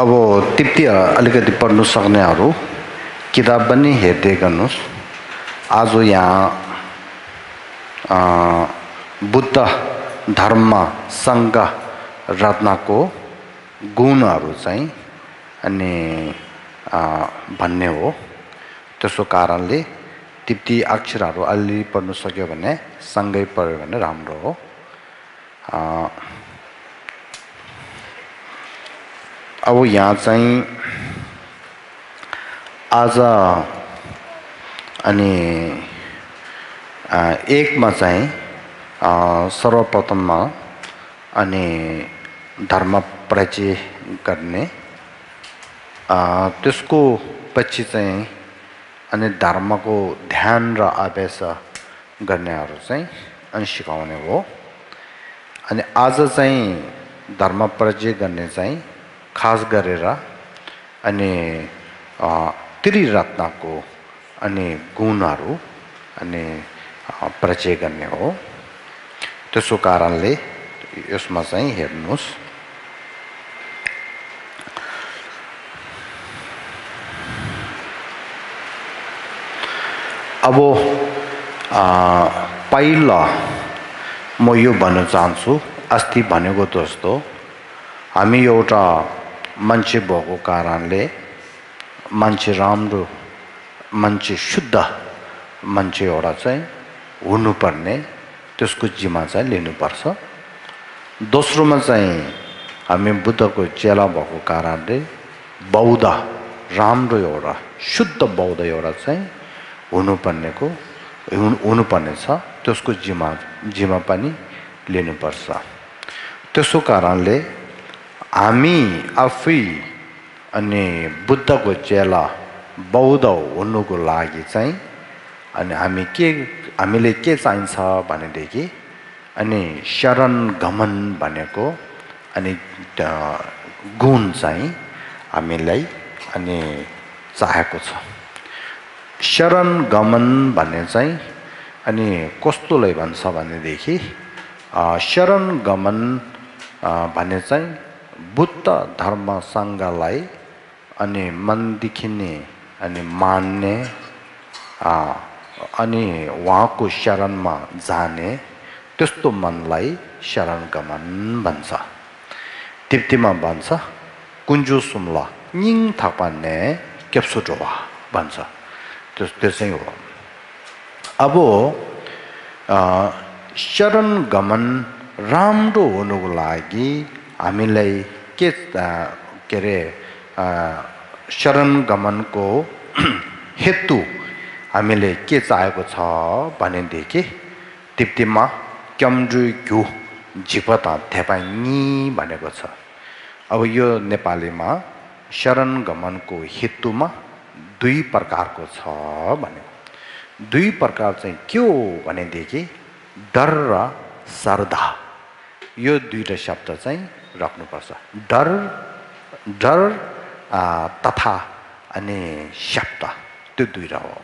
अब तिप्ती अलिकति पढ्नु सक्नेहरू किताब पनि हेर्दै गर्नुहोस्। आज यहाँ बुद्ध धर्म सङ्घ रत्नको गुणहरू चाहिँ अनि भन्ने हो। त्यसो कारणले तिप्ती अक्षरहरू अलि पढ्नु सक्यो भने सँगै पढ्यो भने राम्रो हो। अब यहाँ चाहिँ आज अनि एकमा चाहिँ सर्वप्रथममा अनि धर्म परिचय गर्ने, त्यसको पछि चाहिँ अनि धर्मको ध्यान र अभ्यास गर्नेहरू चाहिँ अनि सिकाउने हो। अनि आज चाहिँ धर्म परिचय गर्ने चाहिँ खास गरेर अनि त्रिरत्नको अनि गुणहरू अनि परिचय गर्ने हो। त्यसो कारणले यसमा चाहिँ हेर्नुहोस्। अब पहिला म यो भन्न चाहन्छु, अस्ति भनेको जस्तो हामी एउटा मान्छे भएको कारणले मान्छे राम्रो, मान्छे शुद्ध मान्छे एउटा चाहिँ हुनुपर्ने, त्यसको जिम्मा चाहिँ लिनुपर्छ। दोस्रोमा चाहिँ हामी बुद्धको चेला भएको कारणले बौद्ध राम्रो एउटा शुद्ध बौद्ध एउटा चाहिँ हुनुपर्ने छ, त्यसको जिम्मा पनि लिनुपर्छ। त्यसो कारणले हामी आफै अनि बुद्धको चेला बौद्ध हुनुको लागि चाहिँ अनि हामीले के चाहिन्छ भनेदेखि अनि शरण गमन भनेको अनि गुण चाहिँ हामीलाई अनि चाहेको छ। शरण गमन भन्ने चाहिँ अनि कस्तोलाई भन्छ भनेदेखि शरण गमन भन्ने चाहिँ बुद्ध धर्म सङ्घलाई अनि मनदेखि नै अनि मान्ने अनि उहाँको शरणमा जाने त्यस्तो मनलाई शरण गमन भन्छ। तिप्तीमा भन्छ कुन्जु सुम्ला निङ थापाने केप्सुटोवा भन्छ। त्यो चाहिँ हो। अब शरण गमन राम्रो हुनुको लागि हामीलाई के अरे शरण गमनको हेतु हामीले के चाहेको छ भनेदेखि तिप्तीमा क्याम्ड्रु घ्यु झिपता थेपाङ्गी भनेको छ। अब यो नेपालीमा शरण गमनको हेतुमा दुई प्रकारको छ भनेको। दुई प्रकार चाहिँ के हो भनेदेखि डर र श्रद्धा, यो दुईटा शब्द चाहिँ राख्नुपर्छ। डर तथा अनि शब्द, त्यो दुईटा हो।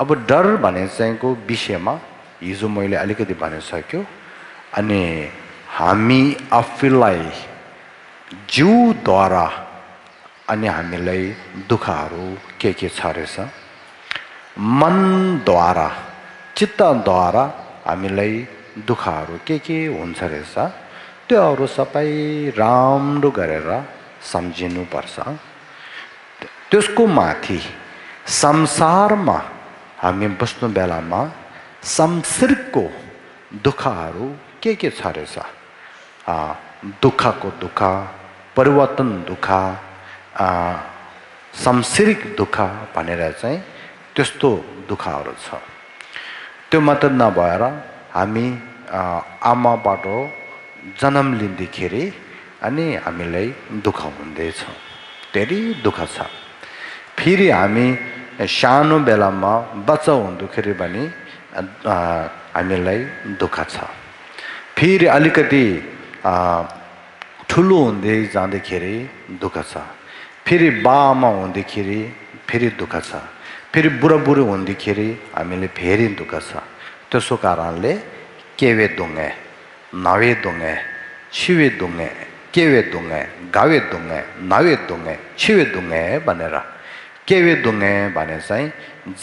अब डर भने चाहिँको विषयमा हिजो मैले अलिकति भनिसक्यो। अनि हामी आफूलाई जीवद्वारा अनि हामीलाई दुःखहरू के छ रहेछ, मनद्वारा चित्तद्वारा हामीलाई दुःखहरू के हुन्छ रहेछ, त्योहरू सबै राम्रो गरेर सम्झिनुपर्छ। त्यसको माथि संसारमा हामी बस्नु बेलामा संसारको दुःखहरू के छ रहेछ, दुःखको दुःख, परिवर्तन दुःख, सांसारिक दुःख भनेर चाहिँ त्यस्तो दुःखहरू छ। त्यो मात्र नभएर हामी आमाबाट जन्म लिँदाखेरि अनि हामीलाई दुःख हुँदैछ, धेरै दुःख छ। फेरि हामी सानो बेलामा बच्चा हुँदाखेरि पनि हामीलाई दुःख छ। फेरि अलिकति ठुलो हुँदै जाँदाखेरि दुःख छ। फेरि बाआमा हुँदाखेरि फेरि दुःख छ। फेरि बुढाबुढी हुँदाखेरि हामीले फेरि दुःख छ। त्यसो कारणले केवे दुङ्गे, नवे दुङ्गे, छिवे दुङ्गे केवे दुंगे गावे दुंगे नावे दुंगे छिवे दुंगे भनेर केवे दुंगे भने चाहिँ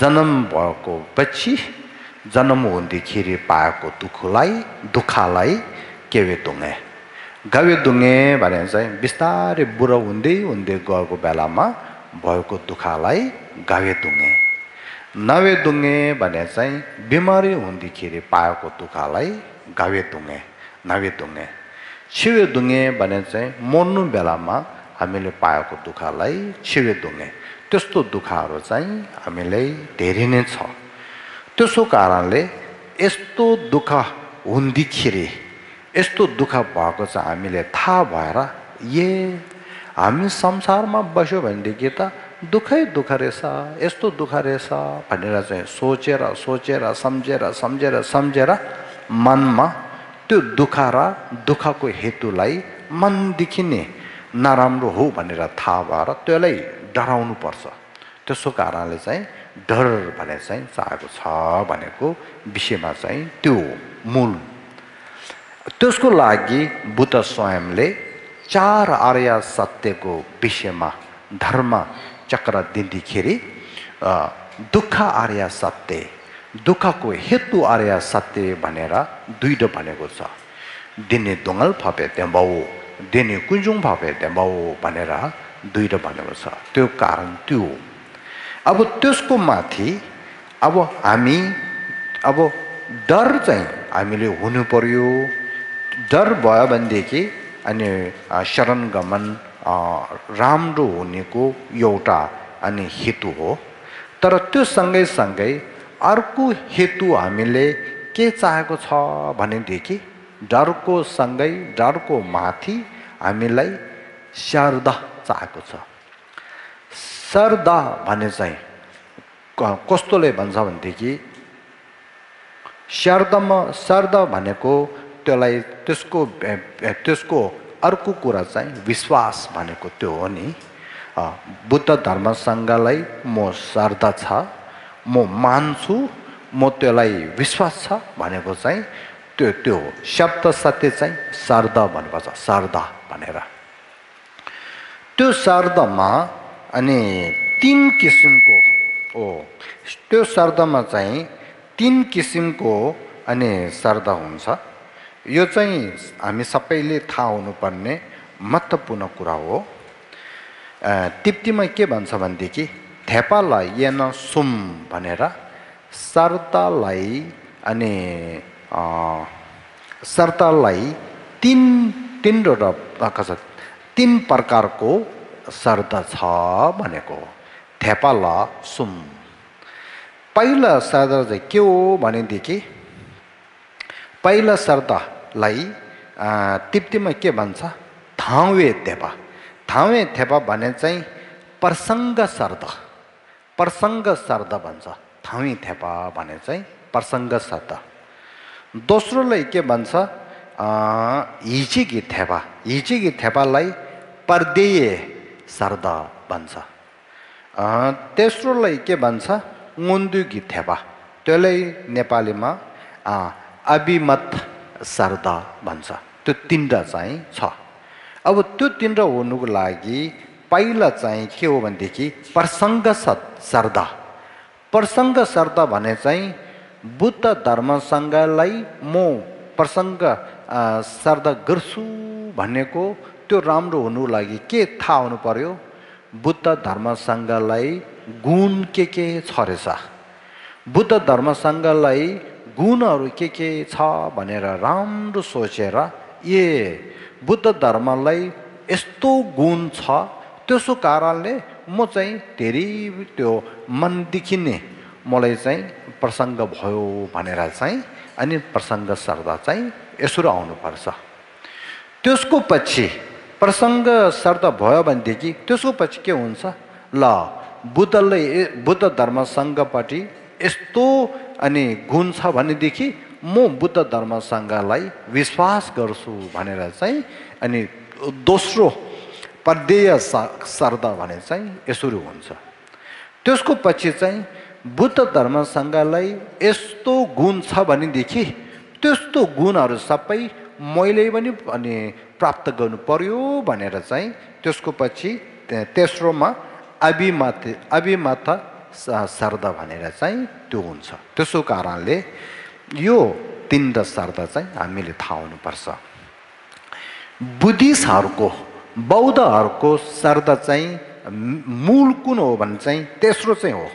जन्म भएको पछि जन्म हुँदाखेरि पाएको दुःखलाई केवे दुंगे गावे दुंगे भने चाहिँ बिस्तारै बुढो हुँदै हुँदै गएको बेलामा भएको दुःखलाई गावे दुंगे नावे दुंगे भने चाहिँ बिमारी हुँदाखेरि पाएको दुःखलाई गावे दुंगे नावे दुंगे छिवे दुंगे भने चाहिँ मर्नु बेलामा हामीले पाएको दुःखलाई छिवे दुंगे त्यस्तो दुःखहरू चाहिँ हामीलाई धेरै नै छ त्यसो कारणले यस्तो दुःख हुँदाखेरि यस्तो दुःख भएको चाहिँ हामीले थाहा भएर हामी संसारमा बस्यो भनेदेखि त दुःखै दुःख रहेछ यस्तो दुःख रहेछ भनेर चाहिँ सोचेर सम्झेर मनमा त्यो दुःख र दुःखको हेतुलाई मनदेखि नै नराम्रो हो भनेर थाहा भएर त्यसलाई डराउनु पर्छ त्यसो कारणले चाहिँ डर भने चाहिँ चाहेको छ भनेको विषयमा चाहिँ त्यो मूल त्यसको लागि बुद्ध स्वयंले 4 आर्य सत्यको विषयमा धर्म चक्र दिँदाखेरि दुःख आर्य सत्य दुःखको हेतु आर्य सत्य भनेर दुईटा भनेको छ दिने दोंगल फपे त्यम्बाउ दिने कुंजुङ फपे त्यम्बाउ भनेर दुईटा भनेको छ त्यो कारण त्यो अब त्यसको माथि अब हामी अब डर चाहिँ हामीले हुनु पर्यो डर भयो भनेदेखि अनि शरण गमन राम्रो हुनेको एउटा अनि हेतु हो तर त्यो सँगै अर्को हेतु हामीले के चाहेको छ भनेदेखि डरको सँगै डरको माथि हामीलाई श्रद्धा चाहेको छ श्रद्धा भने चाहिँ कस्तोले भन्छ भनेदेखि श्रद्धा भनेको त्यसलाई त्यसको अर्को कुरा चाहिँ विश्वास भनेको त्यो हो नि बुद्ध धर्मसँगलाई म श्रद्धा छ म मान्छु म त्यसलाई विश्वास छ भनेको चाहिँ त्यो शब्द सत्य चाहिँ श्रद्धा भन्नुपर्छ श्रद्धा भनेर त्यो श्रद्धामा अनि 3 किसिमको त्यो श्रद्धामा चाहिँ 3 किसिमको अनि श्रद्धा हुन्छ यो चाहिँ हामी सबैले थाहा हुनुपर्ने महत्त्वपूर्ण कुरा हो तिप्तीमा के भन्छ भनेदेखि थेपालाई येन सुम भनेर श्रद्धालाई अनि श्रद्धालाई तीन प्रकारको श्रद्धा छ भनेको थेपाला सुम पहिला श्रद्धा चाहिँ के हो भनेदेखि पहिला श्रद्धालाई तिप्तीमा के भन्छ थावे थेपा भने चाहिँ प्रसङ्ग श्रद्धा भन्छ थावे थेपा भने चाहिँ प्रसङ्ग श्रद्धा दोस्रोलाई के भन्छ हिचिकी थेपालाई परदेय श्रद्धा भन्छ तेस्रोलाई के भन्छ nguндुकी थेपा त्यसलाई नेपालीमा अभिमत श्रद्धा भन्छ त्यो 3टा चाहिँ छ अब त्यो 3टा हुनुको लागि पहिला चाहिँ के हो भनेदेखि प्रसङ्ग श्रद्धा भने चाहिँ बुद्ध धर्मसँगलाई म प्रसङ्ग श्रद्धा गर्छु भनेको त्यो राम्रो हुनुको लागि के थाहा हुनु पर्यो बुद्ध धर्मसँगलाई गुण के छ रहेछ बुद्ध धर्मसँगलाई गुणहरू के छ भनेर राम्रो सोचेर बुद्ध धर्मलाई यस्तो गुण छ त्यसो कारणले म चाहिँ धेरै त्यो मनदेखि नै मलाई चाहिँ प्रसङ्ग भयो भनेर चाहिँ अनि प्रसङ्ग श्रद्धा चाहिँ यसरी आउनुपर्छ त्यसको पछि प्रसङ्ग श्रद्धा भयो भनेदेखि त्यसको पछि के हुन्छ ल बुद्ध धर्मसँगपट्टि यस्तो अनि गुण छ भनेदेखि म बुद्ध धर्मसँगलाई विश्वास गर्छु भनेर चाहिँ अनि दोस्रो परदेय श्रद्धा भने चाहिँ यसरी हुन्छ त्यसको पछि चाहिँ बुद्ध धर्मसँगलाई यस्तो गुण छ भनेदेखि त्यस्तो गुणहरू सबै मैले पनि अनि प्राप्त गर्नु पर्यो भनेर चाहिँ त्यसको पछि तेस्रोमा अभिमत शर्त भनेर चाहिँ त्यो हुन्छ। त्यसो कारणले यो तीनवटा शर्त चाहिँ हामीले थाहा हुनुपर्छ। बुद्धिस्टहरूको बौद्धहरूको शर्त चाहिँ मूल कुन हो भने चाहिँ तेस्रो चाहिँ हो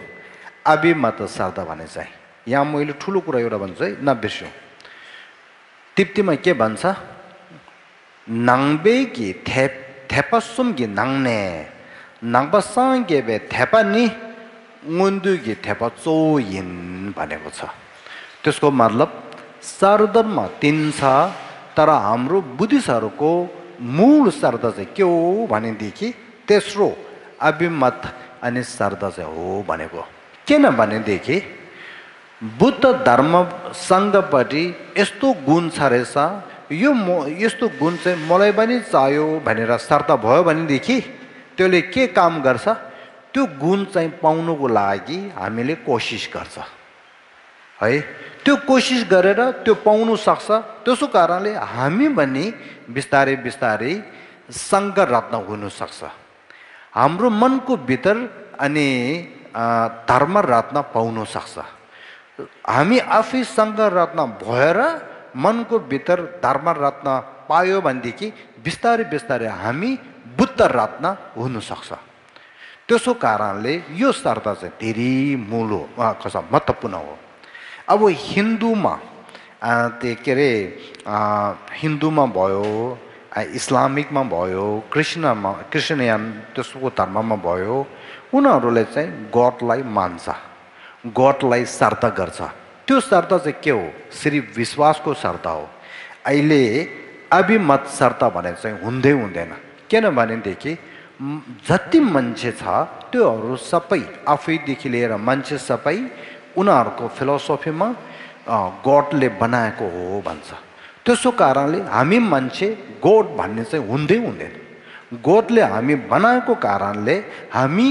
अभिमत शर्त भने चाहिँ। यहाँ मैले ठुलो कुरा एउटा भन्छु है, नबिर्स्यौँ। तिप्तीमा के भन्छ? नाङ्बेकी थेपसुमकी नाङ्ने नाङ्बसाङ्गेबे थेपानी मुन्दुकी थेपा चोइन भनेको छ। त्यसको मतलब शर्तमा तीन छ, तर हाम्रो बुद्धिस्टहरूको मूल शर्त चाहिँ के हो भनेदेखि तेस्रो अभिमत अनि शर्त चाहिँ हो भनेको। किनभनेदेखि बुद्ध धर्मसँगपट्टि यस्तो गुण छ रहेछ, यो यस्तो गुण चाहिँ मलाई पनि चाहियो भनेर शर्त भयो भनेदेखि त्यसले के काम गर्छ? त्यो गुण चाहिँ पाउनुको लागि हामीले कोसिस गर्छ है। त्यो कोसिस गरेर त्यो पाउनु सक्छ। त्यसो कारणले हामी पनि बिस्तारै बिस्तारै सङ्घ रत्न हुनु सक्छ। हाम्रो मनको भित्र अनि धर्म रत्न पाउनु सक्छ। हामी आफै सङ्घ रत्न भएर मनको भित्र धर्म रत्न पायो भनेदेखि बिस्तारै बिस्तारै हामी बुद्ध रत्न हुनु सक्छ। त्यसो कारणले यो शर्त चाहिँ धेरै मूल हो, महत्त्वपूर्ण हो। अब हिन्दूमा के अरे हिन्दूमा भयो, इस्लामिकमा भयो, क्रिस्चियन त्यसको धर्ममा भयो, उनीहरूले चाहिँ गडलाई मान्छ, गडलाई शर्त गर्छ। त्यो शर्त चाहिँ के हो? सिर्फ विश्वासको शर्त हो। अहिले अभिमत शर्त भने चाहिँ हुँदैन। किनभनेदेखि जति मान्छे छ त्योहरू सबै आफैदेखि लिएर मान्छे सबै उनीहरूको फिलोसफीमा गडले बनाएको हो भन्छ। त्यसो कारणले हामी मान्छे गड भन्ने चाहिँ हुँदैन। गडले हामी बनाएको कारणले हामी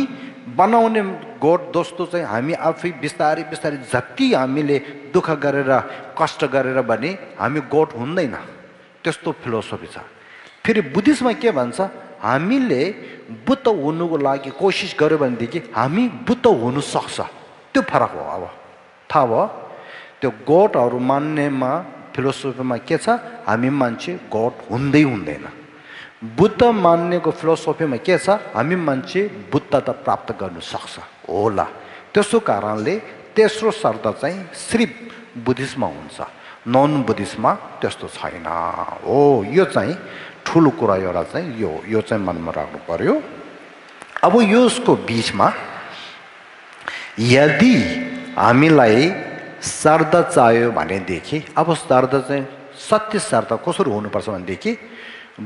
बनाउने गड जस्तो चाहिँ हामी आफै बिस्तारै बिस्तारै जति हामीले दुःख गरेर कष्ट गरेर भने हामी गड हुँदैन। त्यस्तो फिलोसफी छ। फेरि बुद्धिस्टमा के भन्छ? हामीले बुद्ध हुनुको लागि कोसिस गर्यो भनेदेखि हामी बुद्ध हुनु सक्छ। त्यो फरक हो। अब थाहा भयो? त्यो गडहरू मान्नेमा फिलोसफीमा के छ? हामी मान्छे गड हुँदैन। बुद्ध मान्नेको फिलोसफीमा के छ? हामी मान्छे बुद्धता प्राप्त गर्नु सक्छ होला। त्यसो कारणले तेस्रो शर्त चाहिँ सिर्फ बुद्धिस्टमा हुन्छ, नन बुद्धिस्टमा त्यस्तो छैन हो। यो चाहिँ ठुलो कुरा एउटा चाहिँ यो चाहिँ मनमा राख्नु पर्यो। अब यसको बिचमा यदि हामीलाई शर्त चाहियो भनेदेखि अब शर्त चाहिँ सत्य शर्त कसरी हुनुपर्छ भनेदेखि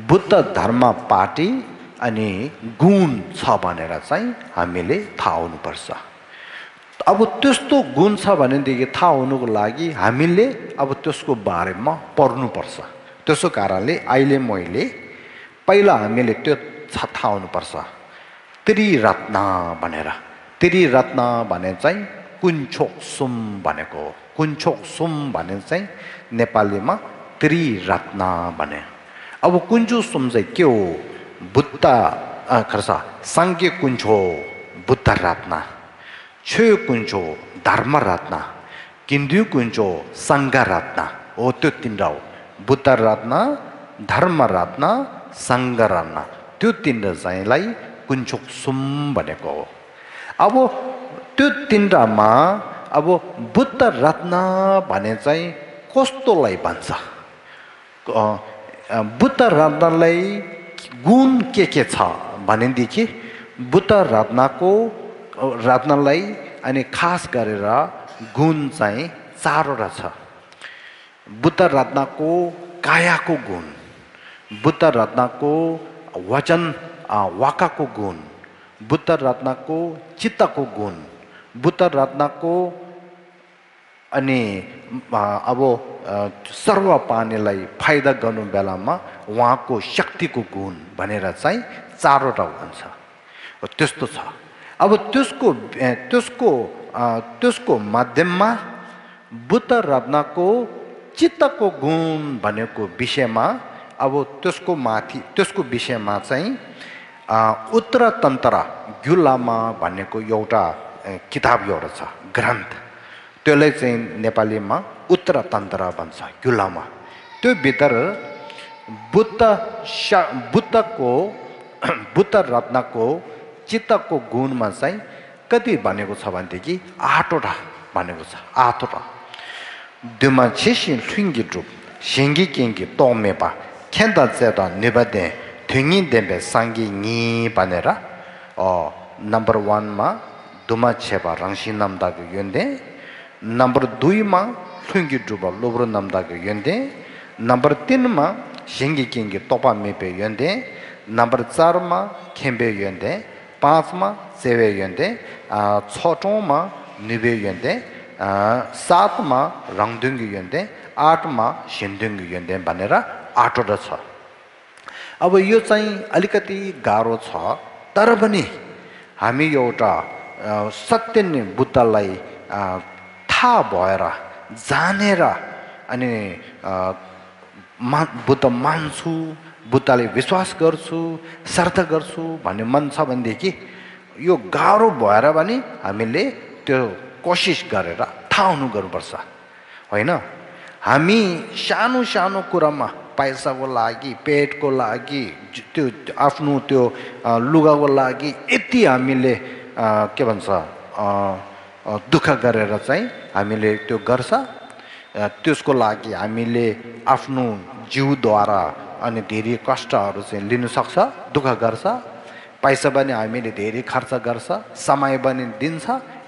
बुद्ध धर्म पार्टी अनि गुण छ भनेर चाहिँ हामीले थाहा हुनुपर्छ। अब त्यस्तो गुण छ भनेदेखि थाहा हुनुको लागि हामीले अब त्यसको बारेमा पढ्नुपर्छ। त्यसो कारणले अहिले मैले पहिला हामीले त्यो थाहा हुनुपर्छ त्रिरत्न भनेर। त्रिरत्न भने चाहिँ कुन्छोक सुम भनेको हो। कुन्छोक सुम भने चाहिँ नेपालीमा त्रिरत्न भने। अब कुञ्चो सुम चाहिँ के हो? बुद्ध साङ्ख्य कुञ्चो बुद्ध रत्न, छे कुञ्चो धर्म रत्न, किन्दु कुञ्चो सङ्घ रत्न हो। त्यो तिनवटा हो, बुद्ध रत्न, धर्म रत्न, सङ्घ रत्न। त्यो तिनवटा चाहिँलाई कुञ्चोक सुम भनेको हो। अब त्यो तिनवटामा अब बुद्ध रत्न भने चाहिँ कस्तोलाई भन्छ? बुद्ध रत्नलाई गुण के छ भनेदेखि बुद्ध रत्नलाई अनि खास गरेर गुण चाहिँ चारवटा छ। बुद्ध रत्नको कायाको गुण, बुद्ध रत्नको वचन वाकाको गुण, बुद्ध रत्नको चित्तको गुण, बुद्ध रत्नको अनि अब सर्व पानीलाई फाइदा गर्नु बेलामा उहाँको शक्तिको गुण भनेर चाहिँ चारवटा हुन्छ। त्यस्तो छ। अब त्यसको माध्यममा बुद्ध रत्नको चित्तको गुण भनेको विषयमा अब त्यसको विषयमा चाहिँ उत्तरतन्त्र ग्युलामा भनेको एउटा किताब एउटा छ ग्रन्थ त्यसलाई चाहिँ नेपालीमा उत्तरतन्त्र भन्छ ग्युलामा त्यो भित्र बुद्ध रत्नको चित्तको गुणमा चाहिँ कति भनेको छ भनेदेखि 8वटा भनेको छ 8वटा दुमा छिसिन थुङ्गी ट्रुप सिङ्गी किङ्गी तोमेपा खेन्दा चेता निबदे थुङ्गी देबे साङ्गी नि भनेर नम्बर 1 मा दुमा छेपा रङ्सी नामदाको योन्दे नम्बर 2 मा थुङ्गी ट्रुप लोब्रो नामदाको योन्दे नम्बर 3 मा सिङ्गी किङ्गी तोपा मेपे योन्दे नम्बर 4 मा खेम्बे योन्दे 5 मा सेवे योन्दे 6 मा निबे योन्दे 7 मा रङदुङ्गी योन्दे 8 मा सिन्दुङ्गी योन्दे भनेर 8वटा छ अब यो चाहिँ अलिकति गाह्रो छ तर पनि हामी एउटा सत्य नै बुद्धलाई थाहा भएर जानेर अनि बुद्ध मान्छु बुद्धलाई विश्वास गर्छु श्रद्धा गर्छु भन्ने मन छ भनेदेखि यो गाह्रो भएर पनि हामीले त्यो कोसिस गरेर थाहा हुनु गर्नुपर्छ होइन हामी सानो सानो कुरामा पैसाको लागि पेटको लागि त्यो आफ्नो त्यो लुगाको लागि यति हामीले के भन्छ दुःख गरेर चाहिँ हामीले त्यो गर्छ त्यसको लागि हामीले आफ्नो जीवद्वारा अनि धेरै कष्टहरू चाहिँ लिन सक्छ दुःख गर्छ पैसा पनि हामीले धेरै खर्च गर्छ समय पनि दिन्छ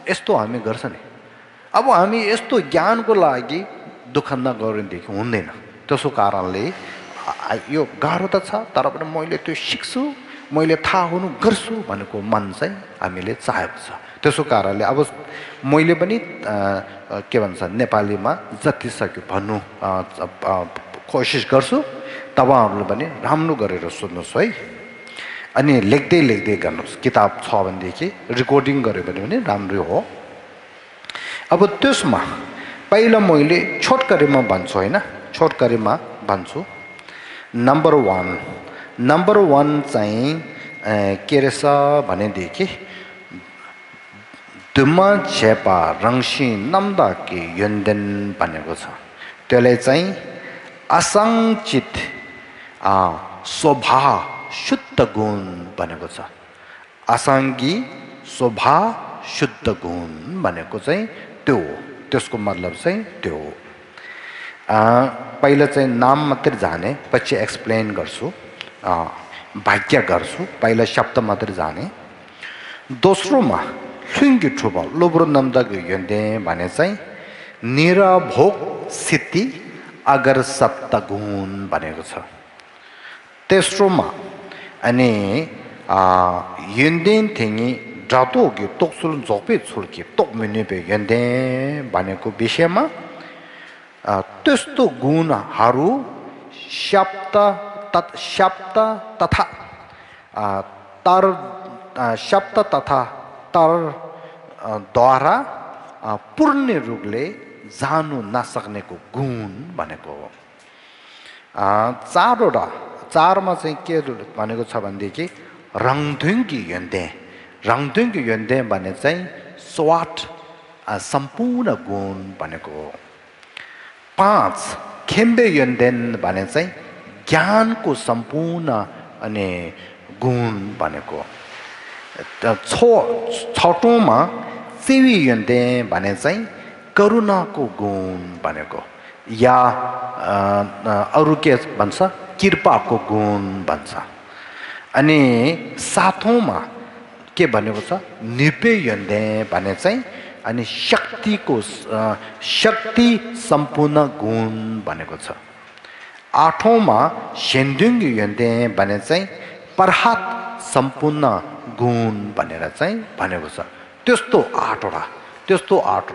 यस्तो हामी गर्छ नि अब हामी यस्तो ज्ञानको लागि दुःख नगरेदेखि हुँदैन त्यसो कारणले यो गाह्रो त छ तर पनि मैले त्यो सिक्छु मैले थाहा हुनु गर्छु भनेको मन चाहिँ हामीले चाहेको छ त्यसो कारणले अब मैले पनि के भन्छ नेपालीमा जति सक्यो भन्नु कोसिस गर्छु तपाईहरुले पनि राम्रो गरेर सुन्नुस् है अनि लेख्दै लेख्दै गर्नुस् किताब छ भनेदेखि रेकर्डिङ गर्यो भने पनि राम्रो हो अब त्यसमा पहिला मैले छोटकरीमा भन्छु हैन छोटकरीमा भन्छु नम्बर 1 चाहिँ के रहेछ भनेदेखि दुमा छेपा रङ्सी नम्दाकी यन्देन भनेको छ त्यसले चाहिँ असङ्चित स्वभाव शुद्ध गुण भनेको छ असङ्गी स्वभाव शुद्ध गुण भनेको चाहिँ त्यो त्यसको मतलब चाहिँ त्यो हो पहिला चाहिँ नाम मात्र जाने पछि एक्सप्लेन गर्छु व्याख्या गर्छु पहिला शब्द मात्र जाने दोस्रोमा सुङ्गी ठुबा लोब्रो नम्दाको यन्दे भने चाहिँ निरभोग स्थिति अगर सत्त गुण भनेको छ तेस्रोमा अनि यन्देन थिङी जातोगी तोक्सुल जोपे छुर्की तोक मिनेपे यन्दे भनेको विषयमा त्यस्तो गुणहरू शब्द तथा तर द्वारा पूर्ण रूपले जानु नसक्नेको गुण भनेको हो चारमा चाहिँ के भनेको छ भनेदेखि रङधुङ्गी यन्दे भने चाहिँ स्वाट सम्पूर्ण गुण भनेको हो 5 खेम्बे यन्देन भने चाहिँ ज्ञानको सम्पूर्ण अनि गुण भनेको छटौँमा सेवी यन्दे भने चाहिँ करुणाको गुण भनेको या अरु के भन्छ कृपाको गुण भन्छ अनि सातौँमा के भनेको छ निपे यन्दे भने चाहिँ अनि शक्ति सम्पूर्ण गुण भनेको छ आठौँमा सेन्दुङ्ग यन्दे भने चाहिँ प्रहात सम्पूर्ण गुण भनेर चाहिँ भनेको छ त्यस्तो आठवटा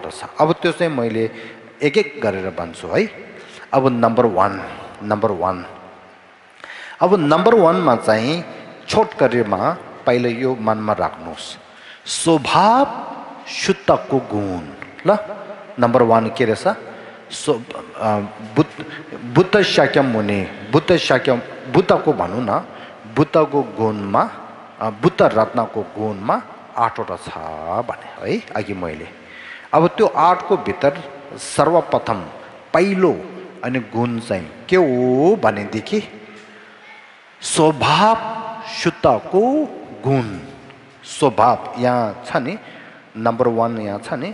छ अब त्यो चाहिँ मैले एक एक गरेर भन्छु है अब नम्बर 1 अब नम्बर 1 मा चाहिँ छोटकरीमा पहिले यो मनमा राख्नुस् स्वभाव शुद्धको गुण ल नम्बर 1 के रहेछ सो बुद्ध शाक्यमुनि बुद्धको भनौँ न बुद्धको गुणमा बुद्ध रत्नको गुणमा 8वटा छ भने है अघि मैले। अब त्यो 8को भित्र सर्वप्रथम पहिलो अनि गुण चाहिँ के हो भनेदेखि स्वभाव शुद्धको गुण। स्वभाव यहाँ छ नि नम्बर 1 यहाँ छ नि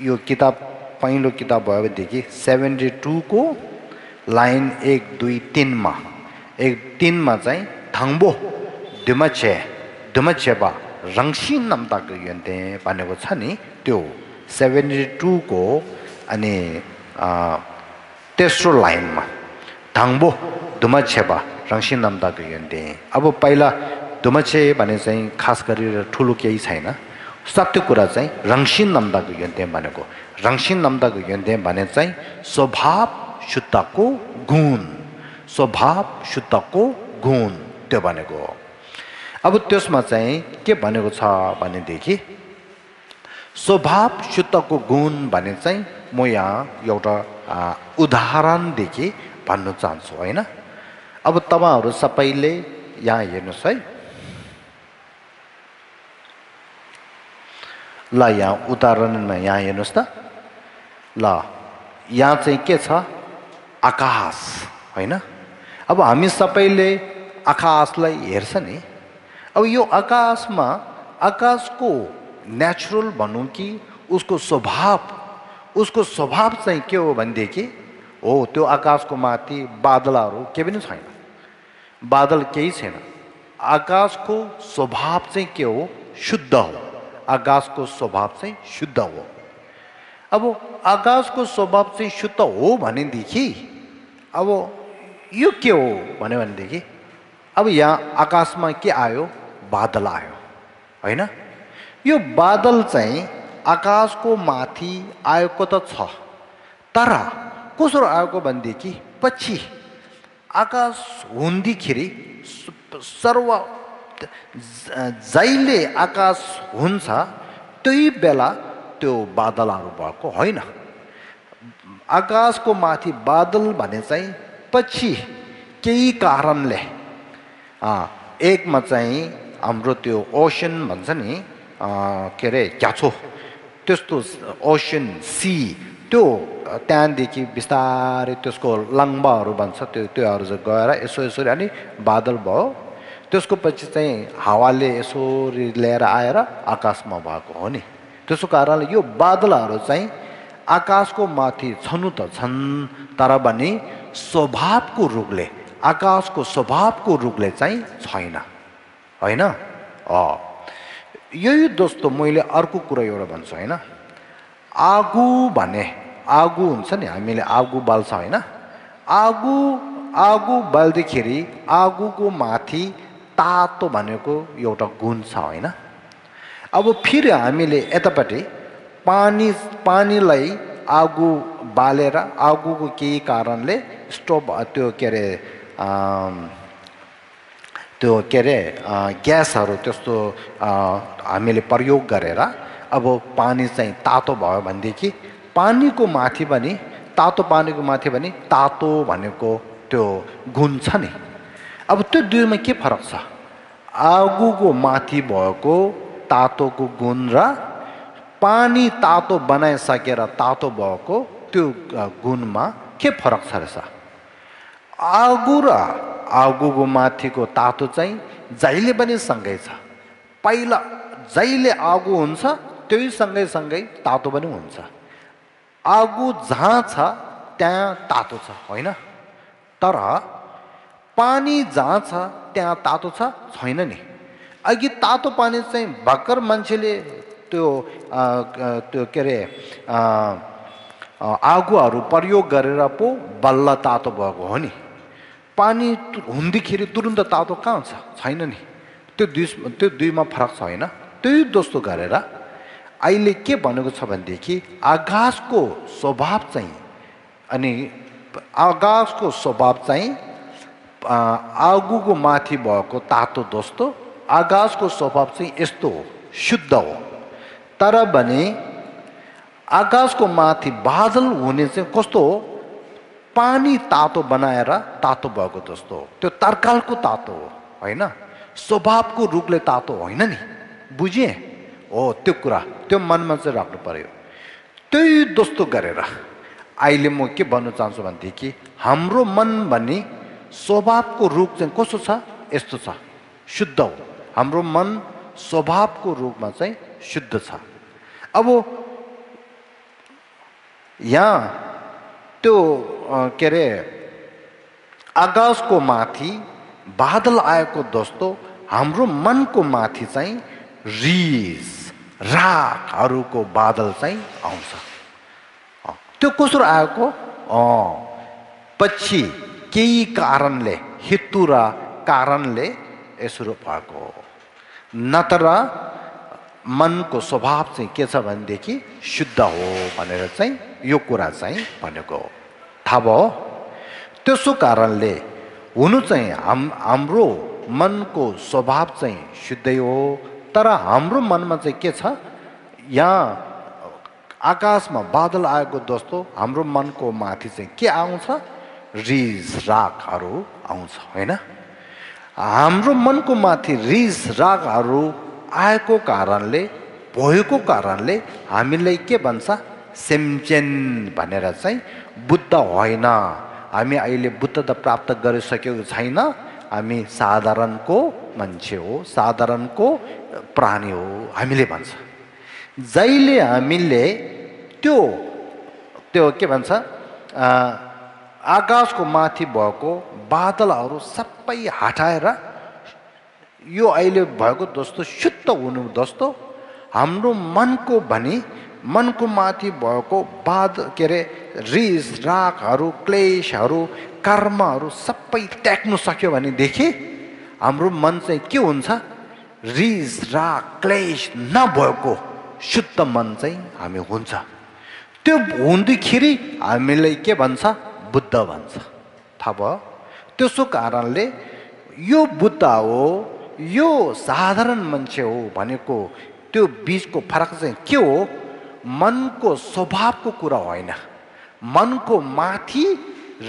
यो किताब पहिलो किताब भएदेखि 72 को लाइन 1 2 3 मा 3 मा चाहिँ थाङ्बो दुमछेबा रङ्सिन नामताको यन्ते भनेको छ नि त्यो 72 को अनि तेस्रो लाइनमा थाङ्बो दुमछेबा रङ्सिन नामताको यन्ते। अब पहिला दुमछे भने चाहिँ खास गरेर ठुलो केही छैन, सत्य कुरा चाहिँ रङ्सिन नामताको यन्ते भनेको। रङ्सिन नामताको यन्ते भने चाहिँ स्वभाव शुद्धको गुण, स्वभाव शुद्धको गुण त्यो भनेको हो। अब त्यसमा चाहिँ के भनेको छ भनेदेखि स्वभाव शुद्धको गुण भने चाहिँ म यहाँ एउटा उदाहरणदेखि भन्न चाहन्छु होइन। अब तपाईहरु सबैले यहाँ हेर्नुस् है, ल यहाँ उदाहरणमा यहाँ हेर्नुस् त, ल यहाँ चाहिँ के छ आकाश होइन। अब हामी सबैले आकाशलाई हेर्छ नि, अब यो आकाशमा आकाशको नेचुरल भनौँ कि उसको स्वभाव चाहिँ के हो भनेदेखि हो त्यो आकाशको माथि बादलहरू के पनि छैन, बादल केही छैन। आकाशको स्वभाव चाहिँ के हो शुद्ध हो, आकाशको स्वभाव चाहिँ शुद्ध हो। अब आकाशको स्वभाव चाहिँ शुद्ध हो भनेदेखि अब यो के हो भनेदेखि अब यहाँ आकाशमा के आयो बादल आयो होइन। यो बादल चाहिँ आकाशको माथि आएको त छ, तर कसरी आएको भनेदेखि पछि आकाश हुँदाखेरि सर्व जहिले आकाश हुन्छ त्यही बेला त्यो बादलहरू भएको होइन। आकाशको माथि बादल भने चाहिँ पछि केही कारणले एकमा चाहिँ हाम्रो त्यो ओसन भन्छ नि के अरे क्याचो त्यस्तो ओसन सी त्यो त्यहाँदेखि बिस्तारै त्यसको लम्बाहरू भन्छ त्योहरू चाहिँ गएर यसो अनि बादल भयो। त्यसको पछि चाहिँ हावाले यसरी लिएर आएर आकाशमा भएको हो नि। त्यसको कारणले यो बादलहरू चाहिँ आकाशको माथि छनु त छन्, तर पनि स्वभावको रूपले आकाशको स्वभावको रूपले चाहिँ छैन होइन। यही दोस्तो मैले अर्को कुरा एउटा भन्छु होइन। आगो भने आगो हुन्छ नि, हामीले आगो बाल्छ होइन। आगो बाल्दाखेरि आगोको माथि तातो भनेको एउटा गुण छ होइन। अब फेरि हामीले यतापट्टि पानीलाई आगो बालेर आगोको केही कारणले स्टोभ त्यो के अरे ग्यासहरू त्यस्तो हामीले प्रयोग गरेर अब पानी चाहिँ तातो भयो भनेदेखि पानीको माथि पनि तातो पानीको माथि पनि तातो भनेको त्यो गुण छ नि। अब त्यो दुईमा के फरक छ? आगोको माथि भएको तातोको गुण र पानी तातो बनाइसकेर तातो भएको त्यो गुणमा के फरक छ रहेछ? आगो र आगोको माथिको तातो चाहिँ जहिले पनि सँगै छ। पहिला जहिले आगो हुन्छ त्यही सँगै तातो पनि हुन्छ। आगो जहाँ छ त्यहाँ तातो छ होइन, तर पानी जहाँ छ त्यहाँ तातो छ छैन नि। अघि तातो पानी चाहिँ भर्खर मान्छेले त्यो के अरे आगोहरू प्रयोग गरेर पो बल्ल तातो भएको हो नि। पानी हुँदाखेरि तुरुन्त तातो कहाँ छ? छैन नि। त्यो दुईमा फरक छ होइन। त्यही जस्तो गरेर अहिले के भनेको छ भनेदेखि आकाशको स्वभाव चाहिँ अनि आकाशको स्वभाव चाहिँ आगोको माथि भएको तातो दोस्तो आकाशको स्वभाव चाहिँ यस्तो हो, शुद्ध हो। तर भने आकाशको माथि बादल हुने चाहिँ कस्तो हो पानी तातो बनाएर तातो भएको जस्तो हो त्यो तर्कालको तातो हो हैन स्वभावको रूपले तातो होइन नि बुझे हो त्यो कुरा त्यो मनमा चाहिँ राख्नु पर्यो त्यही जस्तो गरेर अहिले म के भन्न चाहन्छु भनेदेखि हाम्रो मन भन्ने स्वभावको रूप चाहिँ कस्तो छ यस्तो छ शुद्ध हो हाम्रो मन स्वभावको रूपमा चाहिँ शुद्ध छ अब यहाँ त्यो के अरे आकाशको माथि बादल आएको जस्तो हाम्रो मनको माथि चाहिँ रिस रागहरूको बादल चाहिँ आउँछ त्यो कसरी आएको पछि केही कारणले हेतु र कारणले यसो भएको हो नत्र मनको स्वभाव चाहिँ के छ भनेदेखि शुद्ध हो भनेर चाहिँ यो कुरा चाहिँ भनेको हो थाहा भयो त्यसो कारणले हुनु चाहिँ हाम्रो मनको स्वभाव चाहिँ शुद्धै हो तर हाम्रो मनमा चाहिँ के छ यहाँ आकाशमा बादल आएको जस्तो हाम्रो मनको माथि चाहिँ के आउँछ रिस रागहरू आउँछ हैन हाम्रो मनको माथि रिस रागहरू आएको कारणले भएको कारणले हामीलाई के भन्छ सेम्चेन भनेर चाहिँ बुद्ध होइन हामी अहिले बुद्धता प्राप्त गरिसकेको छैन हामी साधारणको मान्छे हो साधारणको प्राणी हो हामीले भन्छ जहिले हामीले त्यो के भन्छ आकाशको माथि भएको बादलहरू सबै हटाएर यो अहिले भएको जस्तो शुद्ध हुनु जस्तो हाम्रो मनको भनी मनको माथि भएको के अरे रिस रागहरू क्लेशहरू कर्महरू सबै त्याग्नु सक्यो भनेदेखि हाम्रो मन चाहिँ के हुन्छ रिस राग क्लेश नभएको शुद्ध मन चाहिँ हामी हुन्छ त्यो हुँदाखेरि हामीलाई के भन्छ बुद्ध भन्छ थाहा भयो त्यसो कारणले यो बुद्ध हो यो साधारण मान्छे हो भनेको त्यो बीचको फरक चाहिँ के हो मनको स्वभावको कुरा होइन मनको माथि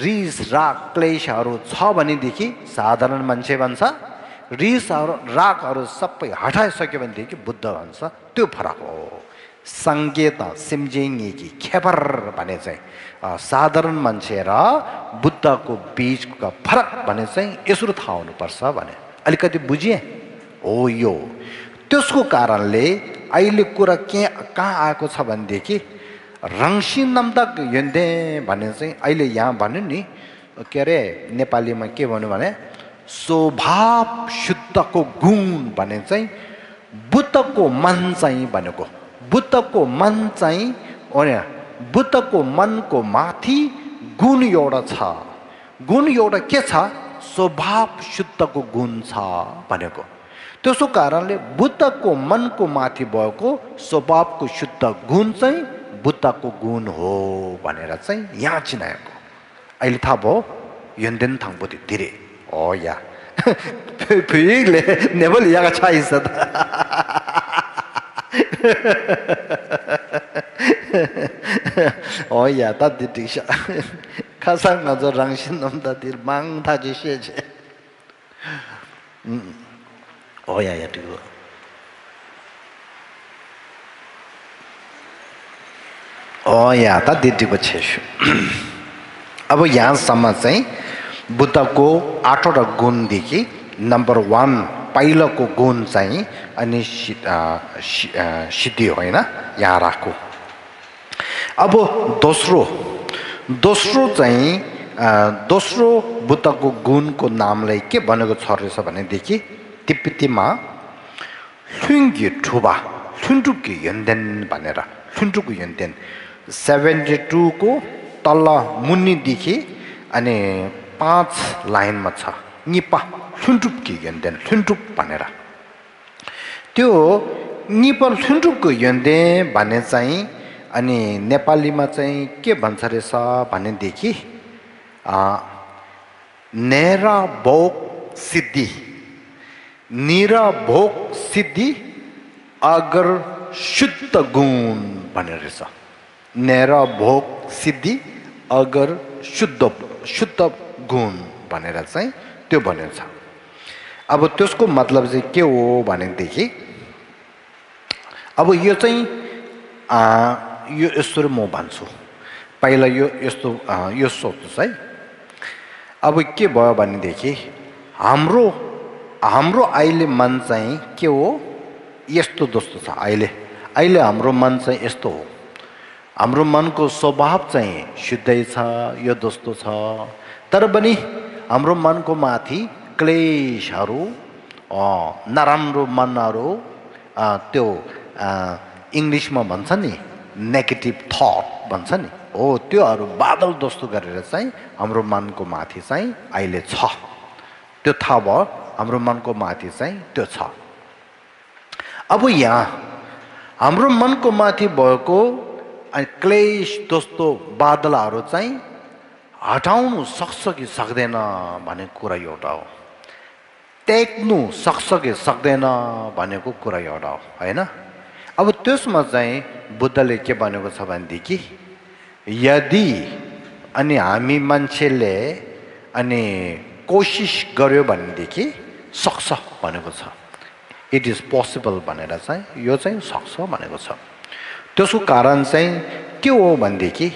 रिस राग क्लेशहरू छ भनेदेखि साधारण मान्छे भन्छ रिस रागहरू सबै हटाइसक्यो भनेदेखि बुद्ध भन्छ त्यो फरक हो सङ्केत सिम्जिङकी खेपर भने चाहिँ साधारण मान्छे र बुद्धको बीचको फरक भने चाहिँ यसो थाहा हुनुपर्छ भने अलिकति बुझिए हो यो त्यसको कारणले अहिले कुरा के कहाँ आएको छ भनेदेखि रङ्सी नम्दक यन्दे भने चाहिँ अहिले यहाँ भन्यो नि के अरे नेपालीमा के भन्यो भने स्वभाव शुद्धको गुण भने चाहिँ बुद्धको मन चाहिँ भनेको बुद्धको मन चाहिँ बुद्धको मनको माथि गुण एउटा छ गुण एउटा के छ स्वभाव शुद्धको गुण छ भनेको त्यसो कारणले बुद्धको मनको माथि भएको स्वभावको शुद्ध गुण चाहिँ बुद्धको गुण हो भनेर चाहिँ यहाँ चिनाएको अहिले थाहा भयो 연된 당보들이 어야 비일래 내벌 야가 차 있어다 어야 다디디샤 가상 가서 랑신 놈다들 망다지 셰제 어야야 그거 어야 다디디고 체슈 अब यहाँसम्म चाहिँ बुद्धको 8वटा गुणदेखि नम्बर 1 पहिलोको गुण चाहिँ अनि सिद्धि होइन यहाँ राखो। अब दोस्रो चाहिँ दोस्रो बुद्धको गुणको नामलाई के भनेको छ रहेछ भनेदेखि तिब्बतीमा hlungi ठुबा hlunduki yenden भनेर hlunduki yenden 72 को तल्ल मुनिदेखि अनि 5 लाइनमा छ निपा hlunduki yenden hlunduk भनेर त्यो निपा hlunduk yenden भने चाहिँ अनि नेपालीमा चाहिँ के भन्छ रहेछ भनेदेखि निराभोग सिद्धि निराभोग सिद्धि अगर शुद्ध गुण भनेर रहेछ नेर भोग सिद्धि अगर शुद्ध गुण भनेर चाहिँ त्यो भनिन्छ। अब त्यसको मतलब चाहिँ के हो भनेदेखि अब यो चाहिँ यो यसरी म भन्छु। पहिला यो यस्तो यो सोच्नुहोस् है। अब के भयो भनेदेखि हाम्रो अहिले मन चाहिँ के हो यस्तो दोस्तो छ। अहिले हाम्रो मन चाहिँ यस्तो हो। हाम्रो मनको स्वभाव चाहिँ शुद्धै छ, यो दोस्तो छ। तर पनि हाम्रो मनको माथि क्लेशहरू नराम्रो मनहरू त्यो इङ्ग्लिसमा भन्छ नि नेगेटिभ थट भन्छ नि हो, त्योहरू बादल जस्तो गरेर चाहिँ हाम्रो मनको माथि चाहिँ अहिले छ। त्यो थाहा भयो हाम्रो मनको माथि चाहिँ त्यो छ। अब यहाँ हाम्रो मनको माथि भएको क्लेश दोस्तो बादलहरू चाहिँ हटाउनु सक्छ कि सक्दैन भन्ने कुरा एउटा हो। टेक्नु सक्छ कि सक्दैन भनेको कुरा एउटा हो हैन। अब त्यसमा चाहिँ बुद्धले के भनेको छ भनेदेखि यदि अनि हामी मान्छेले अनि कोसिस गर्यो भनेदेखि सक्छ भनेको छ। इट इज पोसिबल भनेर चाहिँ यो चाहिँ सक्छ भनेको छ। त्यसको कारण चाहिँ के हो भनेदेखि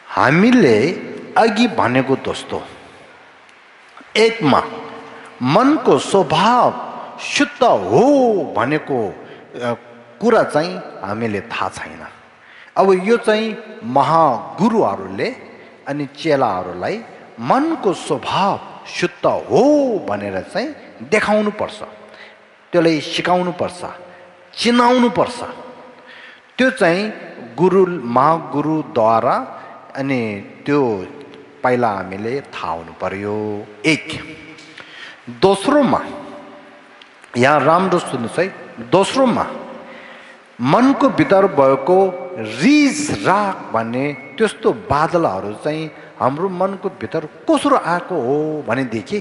हामीले अघि भनेको दोस्तो एकमा मनको स्वभाव शुद्ध हो भनेको कुरा चाहिँ हामीले थाहा छैन। अब यो चाहिँ महागुरुहरूले अनि चेलाहरूलाई मनको स्वभाव शुद्ध हो भनेर चाहिँ देखाउनु पर्छ, त्यसलाई सिकाउनु पर्छ, चिनाउनु पर्छ। त्यो चाहिँ महागुरुद्वारा अनि त्यो पहिला हामीले थाहा हुनु पर्यो। एक दोस्रोमा यहाँ राम्रो सुन्नुहोस् है। दोस्रोमा मनको भित्र भएको रिस राग भन्ने त्यस्तो बादलहरू चाहिँ हाम्रो मनको भित्र कसरी आएको हो भनेदेखि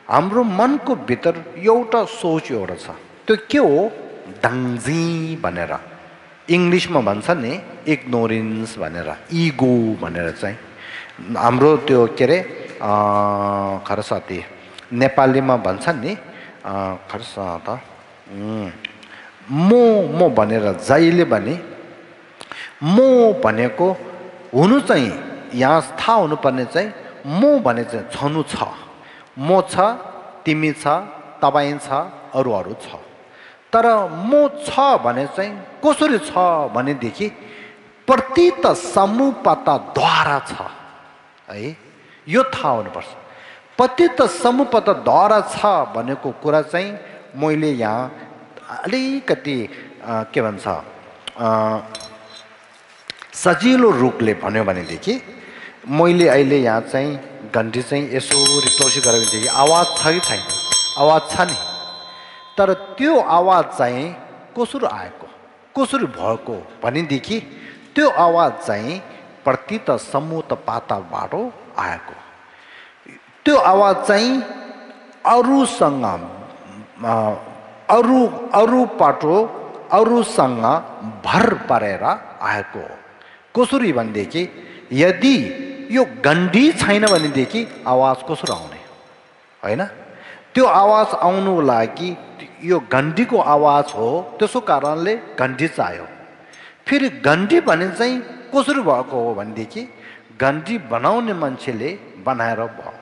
हाम्रो मनको भित्र एउटा सोच एउटा छ। त्यो के हो दङ्जी भनेर इङ्ग्लिसमा भन्छ नि इग्नोरेन्स भनेर, इगो भनेर चाहिँ हाम्रो त्यो के अरे खरसाती नेपालीमा भन्छ नि खरसा त म भनेर जहिले भने म भनेको हुनु चाहिँ यहाँ थाहा हुनुपर्ने चाहिँ म भने चाहिँ छनु छ, म छ, तिमी छ, तपाईँ छ, अरू छ। तर म छ भने चाहिँ कसरी छ भनेदेखि प्रतीत समुपतद्वारा छ है, यो थाहा हुनुपर्छ। प्रतीत समुपतद्वारा छ भनेको कुरा चाहिँ मैले यहाँ अलिकति के भन्छ सजिलो रूपले भन्यो भनेदेखि मैले अहिले यहाँ चाहिँ घन्टी चाहिँ यसो रिटोसी गरेँ भनेदेखि आवाज छ कि छैन? आवाज छ नि। तर त्यो आवाज चाहिँ कसरी आएको, कसरी भएको भनेदेखि त्यो आवाज चाहिँ प्रतीत समुपतबाट आएको। त्यो आवाज चाहिँ अरूसँग अरूसँग भर परेर आएको। कसरी भनेदेखि यदि यो गण्डी छैन भनेदेखि आवाज कसरी आउने होइन? त्यो आवाज आउनु लागि यो गण्डीको आवाज हो, त्यसो कारणले गण्डी चाहियो। फेरि गण्डी भने चाहिँ कसरी भएको हो भनेदेखि गण्डी बनाउने मान्छेले बनाएर भयो।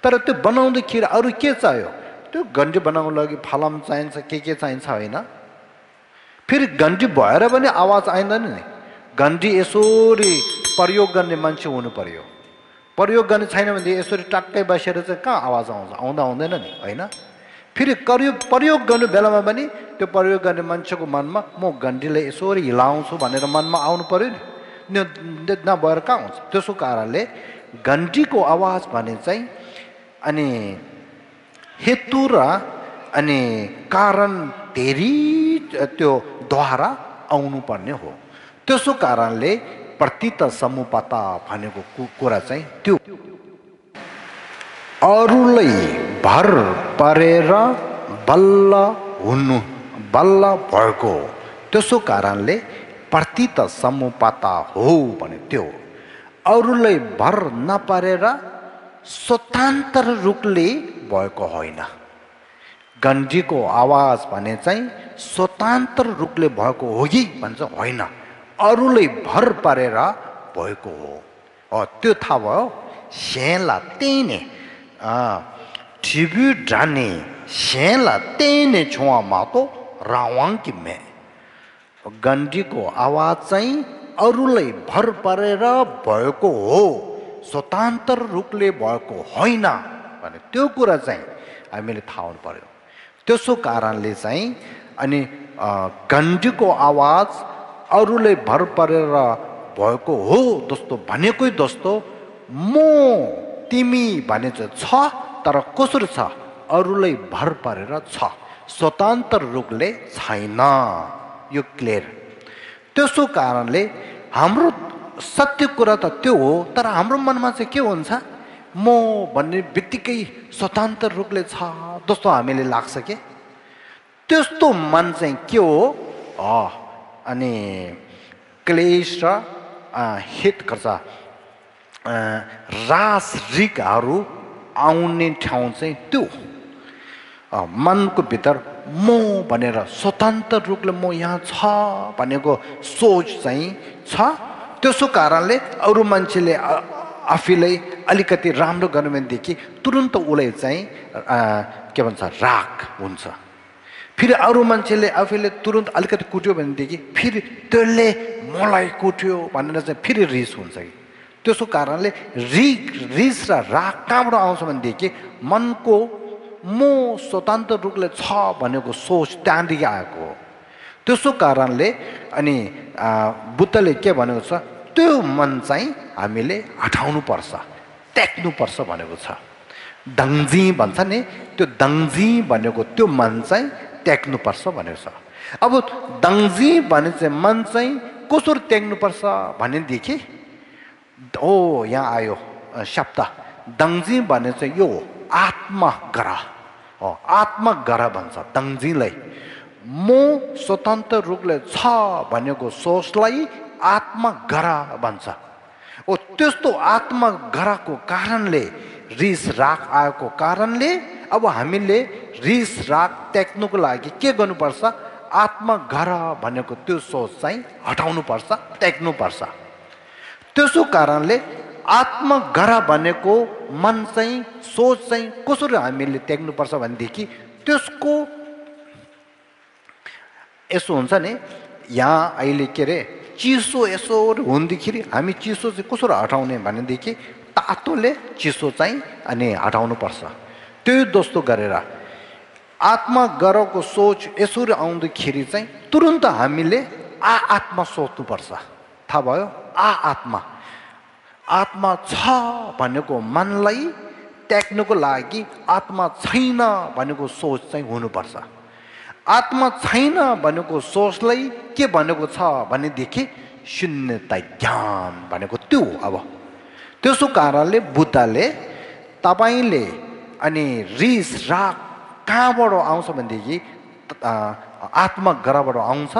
तर त्यो बनाउँदाखेरि अरू के चाहियो? त्यो गण्डी बनाउनु लागि फलाम चाहिन्छ, के चाहिन्छ होइन? फेरि गण्डी भएर पनि आवाज आइँदैन नि। गण्डी यसरी प्रयोग गर्ने मान्छे हुनु पर्यो। प्रयोग गर्ने छैन भने यसरी टक्कै बसेर चाहिँ कहाँ आवाज आउँछ? आउँदैन नि होइन? फेरि प्रयोग गर्ने बेलामा पनि त्यो प्रयोग गर्ने मान्छेको मनमा म गण्डीलाई यसरी हिलाउँछु भनेर मनमा आउनु पर्यो नि, नभएर कहाँ आउँछ? त्यसो कारणले गण्डीको आवाज भने चाहिँ अनि हेतु र अनि कारण धेरै त्यो द्वारा आउनुपर्ने हो। त्यसो कारणले प्रतीत समुपत भनेको कुरा चाहिँ त्यो अरूलाई भर परेर बल्ल हुनु, बल्ल भएको। त्यसो कारणले प्रतीत समुपाता हो भने त्यो अरूलाई भर नपारेर स्वतन्त्र रूपले भएको होइन। गण्डीको आवाज भने चाहिँ स्वतन्त्र रूपले भएको हो कि भन्छ होइन, अरूलाई भर पारेर भएको हो। त्यो थाहा भयो। स्याला त्यही नै ठिबी ढाने स्याला त्यही नै छुवा मातो रावाङ कि मे। गण्डीको आवाज चाहिँ अरूलाई भर पारेर भएको हो, स्वतन्त्र रूपले भएको होइन भने त्यो कुरा चाहिँ हामीले थाहा हुनु पर्यो। त्यसो कारणले चाहिँ अनि गण्डीको आवाज अरूलाई भर पारेर भएको हो जस्तो भनेकै जस्तो म तिमी भने चाहिँ छ, तर कसरी छ? अरूलाई भर पारेर छ, स्वतन्त्र रूपले छैन। यो क्लियर। त्यसो कारणले हाम्रो सत्य कुरा त त्यो हो, तर हाम्रो मनमा चाहिँ के हुन्छ? म भन्ने बित्तिकै स्वतन्त्र रूपले छ जस्तो हामीले लाग्छ के। त्यस्तो मन चाहिँ के हो? अनि क्लेश र हित गर्छ रासरिकहरू आउने ठाउँ चाहिँ त्यो मनको भित्र म भनेर स्वतन्त्र रूपले म यहाँ छ भनेको सोच चाहिँ छ। त्यसो कारणले अरू मान्छेले आफैलाई अलिकति राम्रो गर्नु भनेदेखि तुरुन्त उसलाई चाहिँ के भन्छ राग हुन्छ। फेरि अरू मान्छेले आफैले तुरुन्त अलिकति कुट्यो भनेदेखि फेरि त्यसले मलाई कुट्यो भनेर चाहिँ फेरि रिस हुन्छ कि। त्यसो कारणले रिस र राग कहाँबाट आउँछ भनेदेखि मनको म स्वतन्त्र रूपले छ भनेको सोच त्यहाँदेखि आएको हो। त्यसो कारणले अनि बुद्धले के भनेको छ? त्यो मन चाहिँ हामीले हटाउनुपर्छ, त्याग्नुपर्छ भनेको छ। दङ्जी भन्छ नि, त्यो दङ्जी भनेको त्यो मन चाहिँ त्याग्नुपर्छ भनेको छ। अब दङ्जी भने चाहिँ मन चाहिँ कसरी त्याग्नुपर्छ भनेदेखि यहाँ आयो शब्द दङ्जी भने चाहिँ यो आत्मग्रह हो। आत्मग्रह भन्छ दङ्जीलाई। म स्वतन्त्र रूपले छ भनेको सोचलाई आत्मग्रह भन्छ। त्यस्तो आत्मग्रहको कारणले रिस राग आएको कारणले अब हामीले रिस राग त्याग्नुको लागि के गर्नुपर्छ? आत्मग्रह भनेको त्यो सोच चाहिँ हटाउनुपर्छ, त्याग्नुपर्छ। त्यसो कारणले आत्मग्रह भनेको मन चाहिँ सोच चाहिँ कसरी हामीले त्याग्नुपर्छ भनेदेखि त्यसको यसो हुन्छ नि, यहाँ अहिले के अरे चिसो यसो हुँदाखेरि हामी चिसो चाहिँ कसरी हटाउने भनेदेखि तातोले चिसो चाहिँ अनि हटाउनुपर्छ। त्यो जस्तो गरेर आत्मग्रहको सोच यसरी आउँदाखेरि चाहिँ तुरुन्त हामीले आत्मा सोच्नुपर्छ। थाहा भयो? आत्मा आत्मा छ भनेको मनलाई त्याग्नुको लागि आत्मा छैन भनेको सोच चाहिँ हुनुपर्छ। आत्मा छैन भनेको सोचलाई के भनेको छ भनेदेखि शून्यता ज्ञान भनेको त्यो। अब त्यसो कारणले बुद्धले तपाईँले अनि रिस राग कहाँबाट आउँछ भनेदेखि आत्मग्रहबाट आउँछ।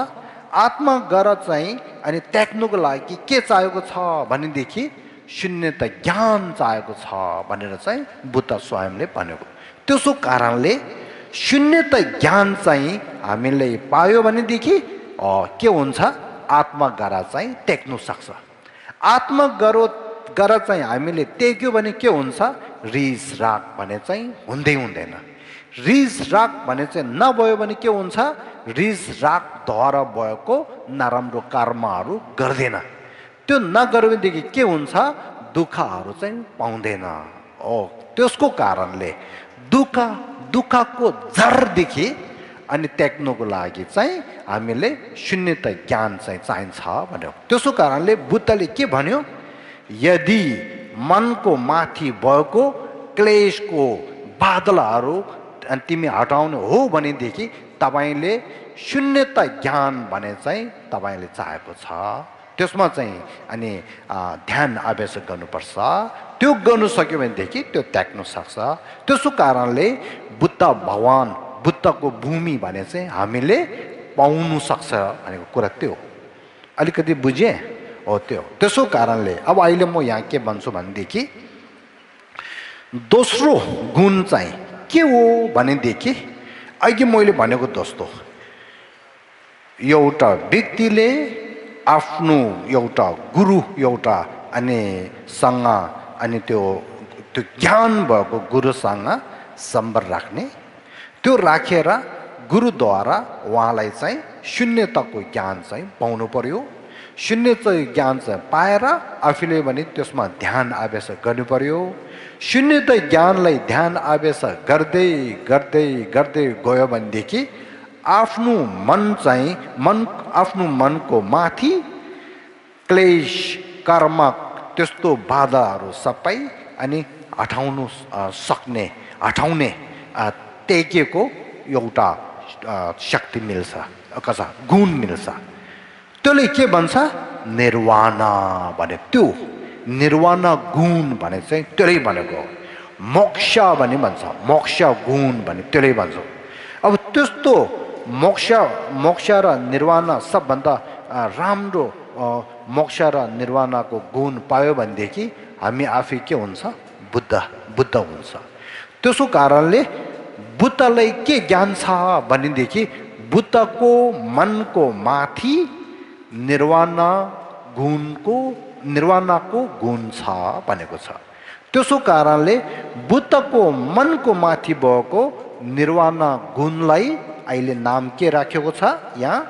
आत्मग्रह चाहिँ अनि त्याग्नुको लागि के चाहिएको छ भनेदेखि शून्यता ज्ञान चाहिएको छ भनेर चाहिँ बुद्ध स्वयंले भनेको। त्यसो कारणले शून्यता ज्ञान चाहिँ हामीले पायो भनेदेखि के हुन्छ? आत्मग्रह चाहिँ त्याग्नु सक्छ। आत्मग्रह चाहिँ हामीले त्याग्यो भने के हुन्छ? रिस राग भने चाहिँ हुँदैन। रिस राग भने चाहिँ नभयो भने के हुन्छ? रिस रागद्वारा भएको नराम्रो कर्महरू गर्दैन। त्यो नगरेदेखि के हुन्छ? दुःखहरू चाहिँ पाउँदैन। त्यसको कारणले दुःखको जरदेखि अनि त्याग्नुको लागि चाहिँ हामीले शून्यता ज्ञान चाहिँ चाहिन्छ भन्यो। त्यसो कारणले बुद्धले के भन्यो? यदि मनको माथि भएको क्लेशको बादलहरू तिमी हटाउनु हो भनेदेखि तपाईँले शून्यता ज्ञान भने चाहिँ तपाईँले चाहेको छ। त्यसमा चाहिँ अनि ध्यान अभ्यास गर्नुपर्छ। त्यो गर्नु सक्यो भनेदेखि त्यो त्याग्नु सक्छ। त्यसो कारणले बुद्ध भगवान बुद्धको भूमि भने चाहिँ हामीले पाउनु सक्छ भनेको कुरा त्यो। अलिकति बुझे हो त्यो त्यसो कारणले अब अहिले म यहाँ के भन्छु भनेदेखि दोस्रो गुण चाहिँ के हो भनेदेखि अघि मैले भनेको जस्तो एउटा व्यक्तिले आफ्नो एउटा गुरु एउटा अनि सँग अनि त्यो ज्ञान भएको गुरुसँग सम्बन्ध राख्ने त्यो राखेर गुरुद्वारा उहाँलाई चाहिँ शून्यताको ज्ञान चाहिँ पाउनु पर्यो शून्यता ज्ञान चाहिँ पाएर आफूले पनि त्यसमा ध्यान अभ्यास गर्नु पर्यो शून्यता ज्ञानलाई ध्यान अभ्यास गर्दै गर्दै गर्दै गयो भनेदेखि आफ्नो मन चाहिँ आफ्नो मनको माथि क्लेश कर्म त्यस्तो बाधाहरू सबै अनि हटाउने टेकेको एउटा शक्ति मिल्छ कसा गुण मिल्छ त्यसले के भन्छ निर्वाणा भने त्यो निर्वाणा गुण भने चाहिँ त्यसले भनेको मोक्ष भने भन्छ मोक्ष गुण भने त्यसले भन्छ अब त्यस्तो मोक्ष र निर्वाणा सबभन्दा राम्रो मोक्ष र निर्वाणाको गुण पायो भनेदेखि हामी आफै के हुन्छ बुद्ध हुन्छ त्यसो कारणले बुद्धलाई के ज्ञान छ भनेदेखि बुद्धको मनको माथि निर्वाणाको गुण छ भनेको छ त्यसो कारणले बुद्धको मनको माथि भएको निर्वाणा गुणलाई अहिले नाम के राखेको छ यहाँ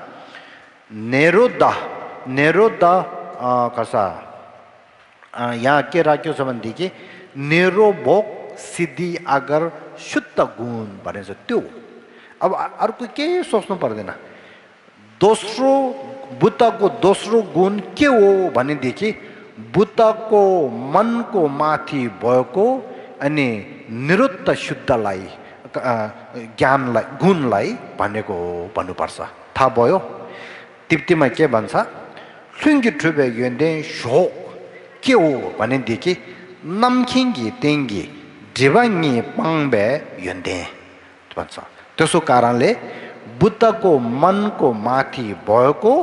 निरोध कसा यहाँ के राखेको छ भनेदेखि निरोभोग सिद्धि अगर शुद्ध गुण भनेको छ त्यो अब अर्को केही सोच्नु पर्दैन दोस्रो बुद्धको दोस्रो गुण के हो भनेदेखि बुद्धको मनको माथि भएको अनि निरुद्ध शुद्धलाई ज्ञानलाई गुणलाई भनेको हो भन्नुपर्छ थाहा भयो तिप्तीमा के भन्छ सुङ्गी ठुबे युन्दे शोक के हो भनेदेखि नमखिङ्गी तेङ्गी जीवाङ्गी पाङबे युन्दे भन्छ त्यसो कारणले बुद्धको मनको माथि भएको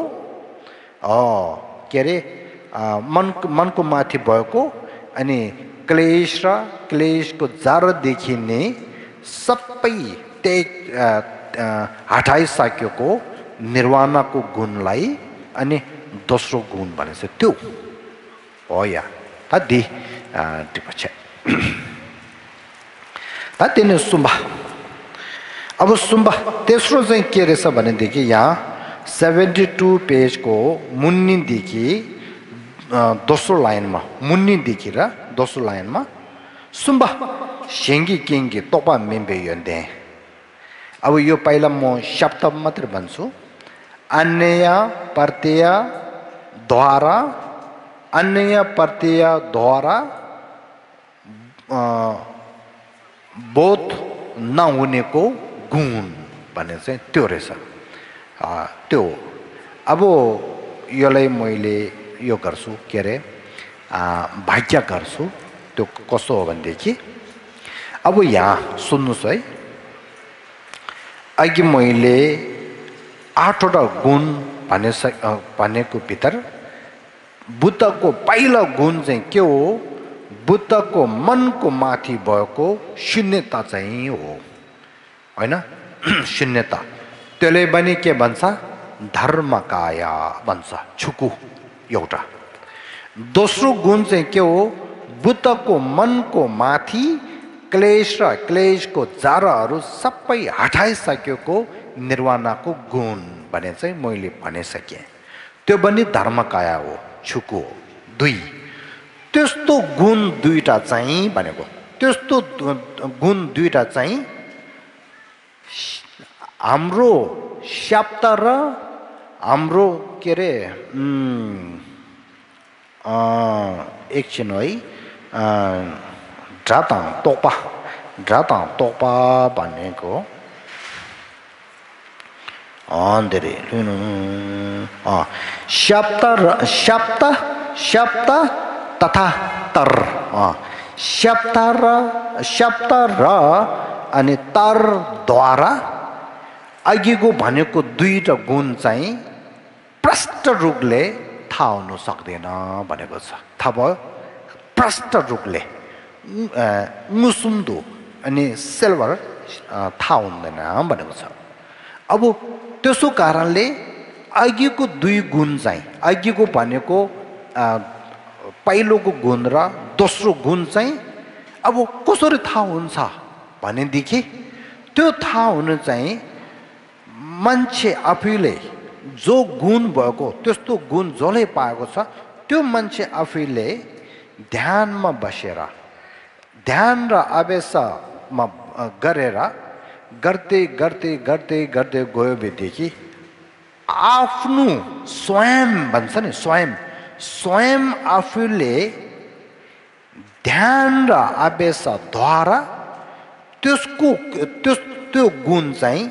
के अरे मनको माथि भएको अनि क्लेश र क्लेशको जारदेखि नै सबै हटाइसकेको निर्वाणको गुणलाई अनि दोस्रो गुण भनेछ त्यो हो या तदि टिपछ ततिने सुम्बा अब सुम्बा तेस्रो चाहिँ के रहेछ भनेदेखि यहाँ 72 पेजको मुन्नीदेखि दोस्रो लाइनमा मुन्नीदेखि र दोस्रो लाइनमा सुम्बा सेङ्गी केङ्गी तोपा मेम्बे यन्दे अब यो पहिला म शब्द मात्र भन्छु अन्य प्रत्यय द्वारा बोध नहुनेको गुण भन्ने चाहिँ त्यो रहेछ त्यो अब यसलाई मैले यो गर्छु के अरे भाग्य गर्छु त्यो कस्तो हो भनेदेखि अब यहाँ सुन्नुहोस् है अघि मैले 8वटा गुण भनेको भित्र बुद्धको पहिलो गुण चाहिँ के हो बुद्धको मनको माथि भएको शून्यता चाहिँ हो हैन शून्यता त्यसले पनि के भन्छ धर्मकाया भन्छ छुकु एउटा दोस्रो गुण चाहिँ के हो बुद्धको मनको माथि क्लेश र क्लेशको जाराहरू सबै हटाइसकेको निर्वाणको गुण भने चाहिँ मैले भनिसकेँ त्यो पनि धर्मकाया हो छुकु हो 2 त्यस्तो गुण दुईटा चाहिँ भनेको त्यस्तो गुण दुईटा चाहिँ हाम्रो शब्द र हाम्रो के अरे एकछिन है ड्राताङ तोपा भनेको धेरै शब्द तथा तर शब्द र अनि तरद्वारा अघिको भनेको दुईटा गुण चाहिँ प्रष्ट रूपले थाहा हुन सक्दैन भनेको छ। थाहा भयो? प्रष्ट रूपले मुसुम्दो अनि सिल्भर थाहा हुँदैन भनेको छ। अब त्यसो कारणले अघिको दुई गुण चाहिँ, अघिको भनेको पहिलोको गुण र दोस्रो गुण चाहिँ अब कसरी थाहा हुन्छ भनेदेखि त्यो थाहा हुनु चाहिँ मान्छे आफैले जो गुण भएको त्यस्तो गुण जसले पाएको छ त्यो मान्छे आफैले ध्यानमा बसेर ध्यान र अभ्यासमा गरेर गर्दै गर्दै गर्दै गर्दै गयो भनेदेखि आफ्नो स्वयं भन्छ नि, स्वयं आफूले ध्यान र अभ्यासद्वारा त्यो गुण चाहिँ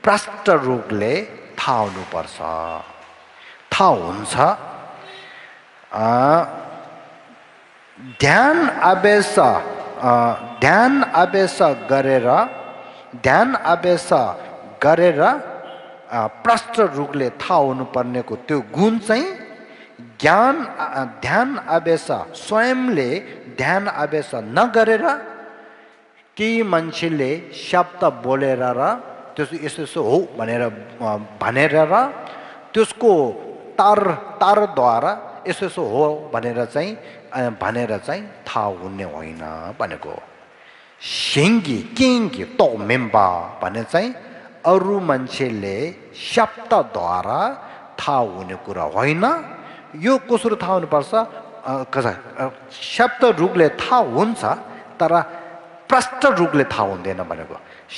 प्रष्ट रूपले थाहा हुनुपर्छ। थाहा हुन्छ। ध्यान अभ्यास गरेर प्रष्ट रूपले थाहा हुनुपर्नेको त्यो गुण चाहिँ ध्यान अभ्यास स्वयंले ध्यान अभ्यास नगरेर केही मान्छेले शब्द बोलेर र त्यसो यसो हो भनेर र त्यसको तारद्वारा यसो हो भनेर चाहिँ थाहा हुने होइन भनेको। सिङ्गी किङ्गी तो मेम्बा भने चाहिँ अरू मान्छेले शब्दद्वारा थाहा हुने कुरा होइन। यो कसरी थाहा हुनुपर्छ? शब्द रूपले थाहा हुन्छ तर प्रष्ट रूपले थाहा हुँदैन भनेको।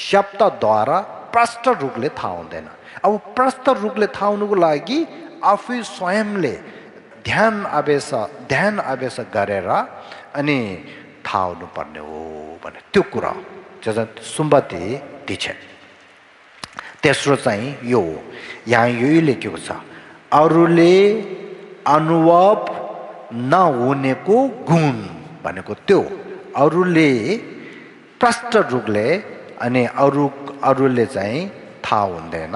शब्दद्वारा प्रष्ट रूपले थाहा हुँदैन। अब प्रष्ट रूपले थाहा हुनुको लागि आफै स्वयंले ध्यान अभ्यास गरेर अनि थाहा हुनुपर्ने हो भने त्यो कुरा सुम्बती दिन्छ। तेस्रो चाहिँ यो यहाँ यही लेखेको छ, अरूले अनुभव नहुनेको गुण भनेको त्यो अरूले प्रष्ट रूपले अनि अरूले चाहिँ थाहा हुँदैन।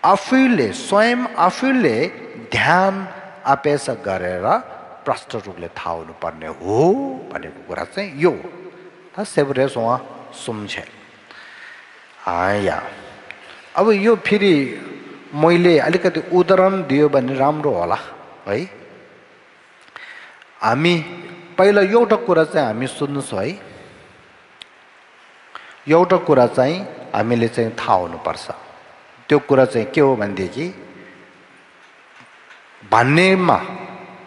आफैले ध्यान अभ्यास गरेर प्रष्ट रूपले थाहा हुनुपर्ने हो भनेको कुरा चाहिँ यो सेब्रेस उहाँ सुन्छ। अब यो फेरि मैले अलिकति उदाहरण दियो भने राम्रो होला है। हामी पहिला एउटा कुरा चाहिँ हामी सुन्नुहोस् है, एउटा कुरा चाहिँ हामीले चाहिँ थाहा हुनुपर्छ। त्यो कुरा चाहिँ के हो भनेदेखि भन्नेमा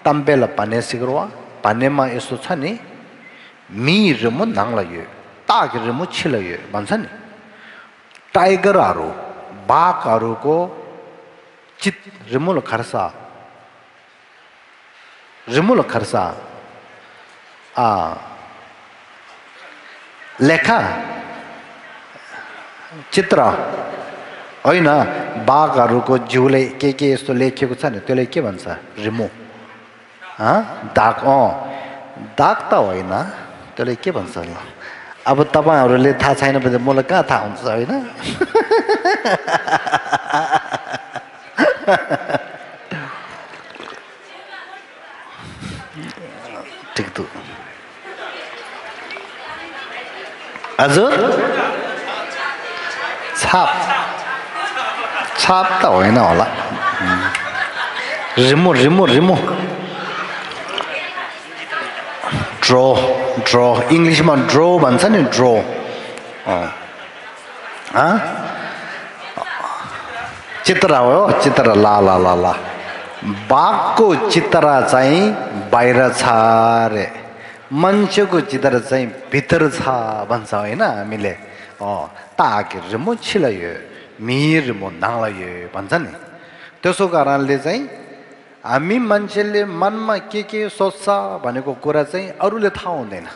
तम्बेला भन्ने सिक्रुवा भन्नेमा यस्तो छ नि, मिरमु नाङ्लायो तागिरमु छिलयो भन्छ नि। टाइगरहरू बाघहरूको रिमुल खर्सा लेखा चित्र होइन, बाघहरूको जिउले के यस्तो लेखिएको छ नि त्यसले के भन्छ? रिमु दाग। दाग त होइन, त्यसले के भन्छ? अब तपाईँहरूले थाहा छैन भने मलाई कहाँ थाहा हुन्छ होइन? ठिक त हजुर, छाप त होइन होला। रिमु ड्र इङ्ग्लिसमा ड्र भन्छ नि, ड्र। चित्र हो, चित्र। ला बाघको चित्र चाहिँ बाहिर छ रे, मान्छेको चित्र चाहिँ भित्र छ भन्छ होइन हामीले। तागिरमु छिलयो मिरमु नाङ्लायो भन्छ नि। त्यसो कारणले चाहिँ हामी मान्छेले मनमा के सोच्छ भनेको कुरा चाहिँ अरूले थाहा हुँदैन।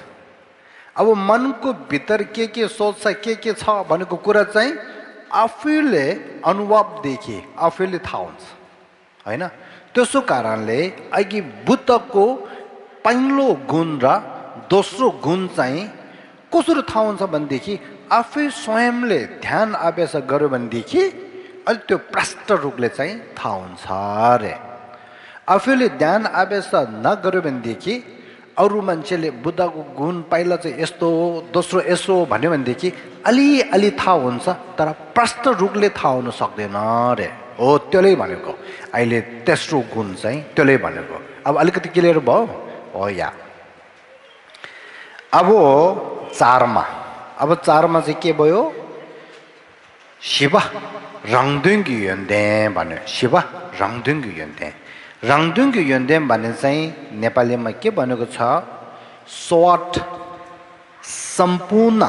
अब मनको भित्र के सोच्छ के छ भनेको कुरा चाहिँ आफैले अनुभवदेखि आफैले थाहा हुन्छ होइन। त्यसो कारणले अघि बुद्धको पहिलो गुण र दोस्रो गुण चाहिँ कसरी थाहा हुन्छ भनेदेखि आफै स्वयंले ध्यान अभ्यास गर्यो भनेदेखि अलि त्यो प्रष्ट रूपले चाहिँ थाहा हुन्छ अरे आफूले ध्यान अभ्यास नगर्यो भनेदेखि अरू मान्छेले बुद्धको गुण पहिला चाहिँ यस्तो हो दोस्रो यसो भन्यो भनेदेखि अलि थाहा हुन्छ तर प्रष्ट रूपले थाहा हुन सक्दैन अरे हो त्यसले भनेको अहिले तेस्रो गुण चाहिँ त्यसले भनेको अब अलिकति क्लियर भयो हो या अब चारमा चाहिँ के भयो शिव रङदुङ्गी योन्दे भन्यो शिव रङदुङ्गी योन्दे रङदुङ्गी योन्दे भन्ने चाहिँ नेपालीमा के भनेको छ स्वाट सम्पूर्ण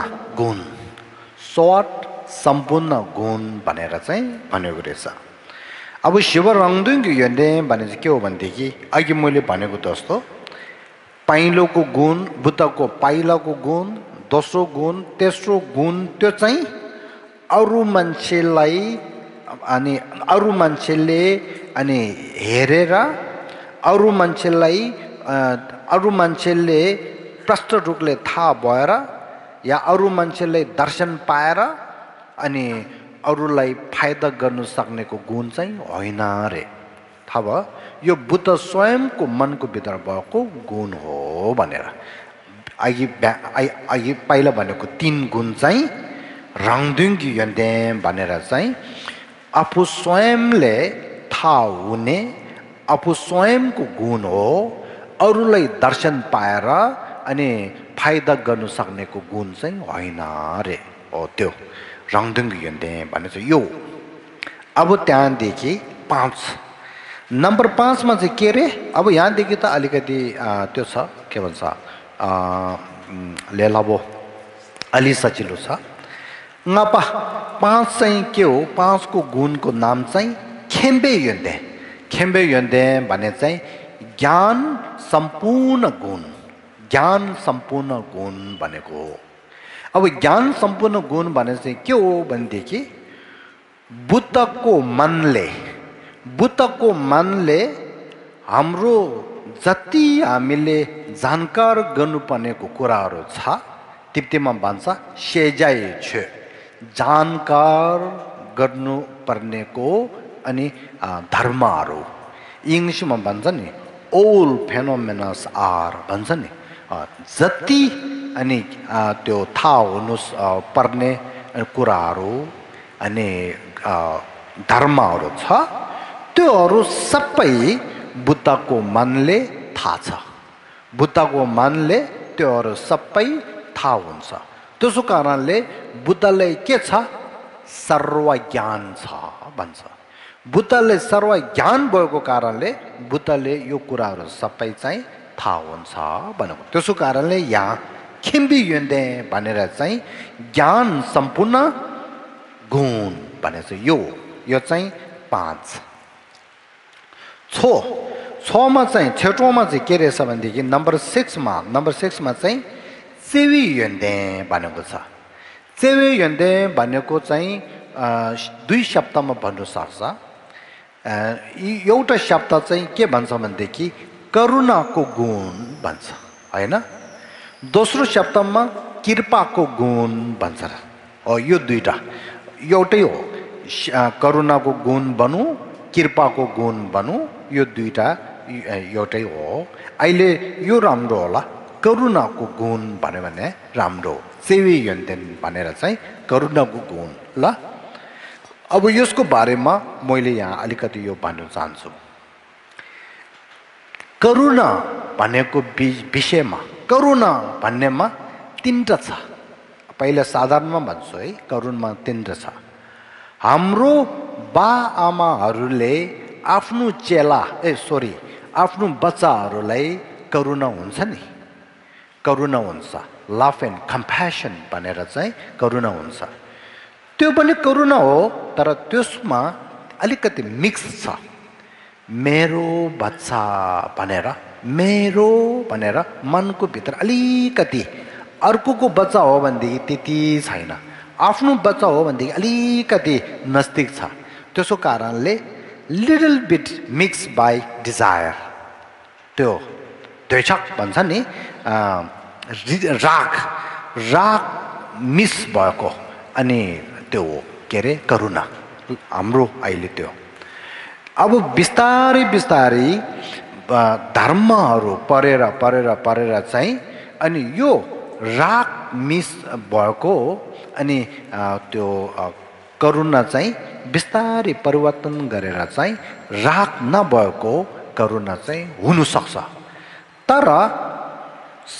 गुण भनेर चाहिँ भनेको रहेछ अब शिव रङदुङ्गी योन्दे भने चाहिँ के हो भनेदेखि अघि मैले भनेको जस्तो पहिलोको गुण बुद्धको पहिलाको गुण दोस्रो गुण तेस्रो गुण त्यो चाहिँ अरू मान्छेले अनि हेरेर अरू मान्छेले प्रष्ट रूपले थाहा भएर या अरू मान्छेले दर्शन पाएर अनि अरूलाई फाइदा गर्न सक्नेको गुण चाहिँ होइन रे थाहा भयो यो बुद्ध स्वयंको मनको भित्र भएको गुण हो भनेर अघि पहिला भनेको 3 गुण चाहिँ रङदुङ्गी योन्दे भनेर चाहिँ आफू स्वयंले थाहा हुने आफू स्वयंको गुण हो अरूलाई दर्शन पाएर अनि फाइदा गर्न सक्नेको गुण चाहिँ होइन रे हो त्यो रङदुङ्गी योन्दे भने चाहिँ यो अब त्यहाँदेखि 5 नम्बर 5 मा चाहिँ के रे अब यहाँदेखि त अलिकति त्यो छ के भन्छ लेलाबो अलि सजिलो छ ngapa 5 चाहिँ के हो 5 को गुणको नाम चाहिँ खेम्बे योन्दे भने चाहिँ ज्ञान सम्पूर्ण गुण भनेको हो अब ज्ञान सम्पूर्ण गुण भने चाहिँ के हो भनेदेखि बुद्धको मनले हाम्रो जति हामीले जानकार गर्नुपर्नेको कुराहरू छ तिप्तीमा भन्छ सेजाइ छ जानकार गर्नुपर्नेको अनि धर्महरू इङ्ग्लिसमा भन्छ नि all phenomena are भन्छ नि जति अनि त्यो थाहा हुनु पर्ने कुराहरू अनि धर्महरू छ त्योहरू सबै बुद्धको मनले थाहा छ बुद्धको मनले त्योहरू सबै थाहा हुन्छ त्यसो कारणले बुद्धलाई के छ सर्वज्ञान छ भन्छ बुद्धले सर्वज्ञान भएको कारणले बुद्धले यो कुराहरू सबै चाहिँ थाहा हुन्छ भनेको त्यसो कारणले यहाँ खिम्बी योन्दे भनेर चाहिँ ज्ञान सम्पूर्ण गुण भनेर चाहिँ यो चाहिँ 5 छमा चाहिँ छेटोमा चाहिँ के रहेछ भनेदेखि नम्बर 6 मा चाहिँ चेवी योन्दे भनेको छ चेवी योन्दे भनेको चाहिँ 2 शब्दमा भन्नु सक्छ एउटा शब्द चाहिँ के भन्छ भनेदेखि करुणाको गुण भन्छ हैन दोस्रो शब्दमा कृपाको गुण भन्छ यो दुईटा एउटै हो करुणाको गुण भनौँ कृपाको गुण भनौँ यो दुईटा एउटै हो अहिले यो राम्रो होला करुणाको गुण भन्यो भने राम्रो सेवी योन्देन भनेर चाहिँ करुणाको गुण ल अब यसको बारेमा मैले यहाँ अलिकति यो भन्न चाहन्छु करुणा भनेको विषयमा करुणा भन्नेमा 3टा छ पहिला साधारणमा भन्छु है करुणमा 3टा छ हाम्रो बाआमाहरूले आफ्नो आफ्नो बच्चाहरूलाई करुणा हुन्छ नि करुणा हुन्छ लभ एन्ड कम्प्यासन भनेर चाहिँ करुणा हुन्छ त्यो पनि करुणा हो तर त्यसमा अलिकति मिक्स छ मेरो बच्चा भनेर मनको भित्र अलिकति अर्कोको बच्चा हो भनेदेखि त्यति छैन आफ्नो बच्चा हो भनेदेखि अलिकति नजदिक छ त्यसो कारणले little bit mix by desire त्यो द्वेषक भन्छ नि राग मिस भएको अनि त्यो के अरे करुणा ल हाम्रो अहिले त्यो अब बिस्तारै बिस्तारै धर्महरू परेर परेर परेर चाहिँ अनि यो राग मिस भएको अनि त्यो करुणा चाहिँ बिस्तारै परिवर्तन गरेर चाहिँ राग नभएको करुणा चाहिँ हुनसक्छ तर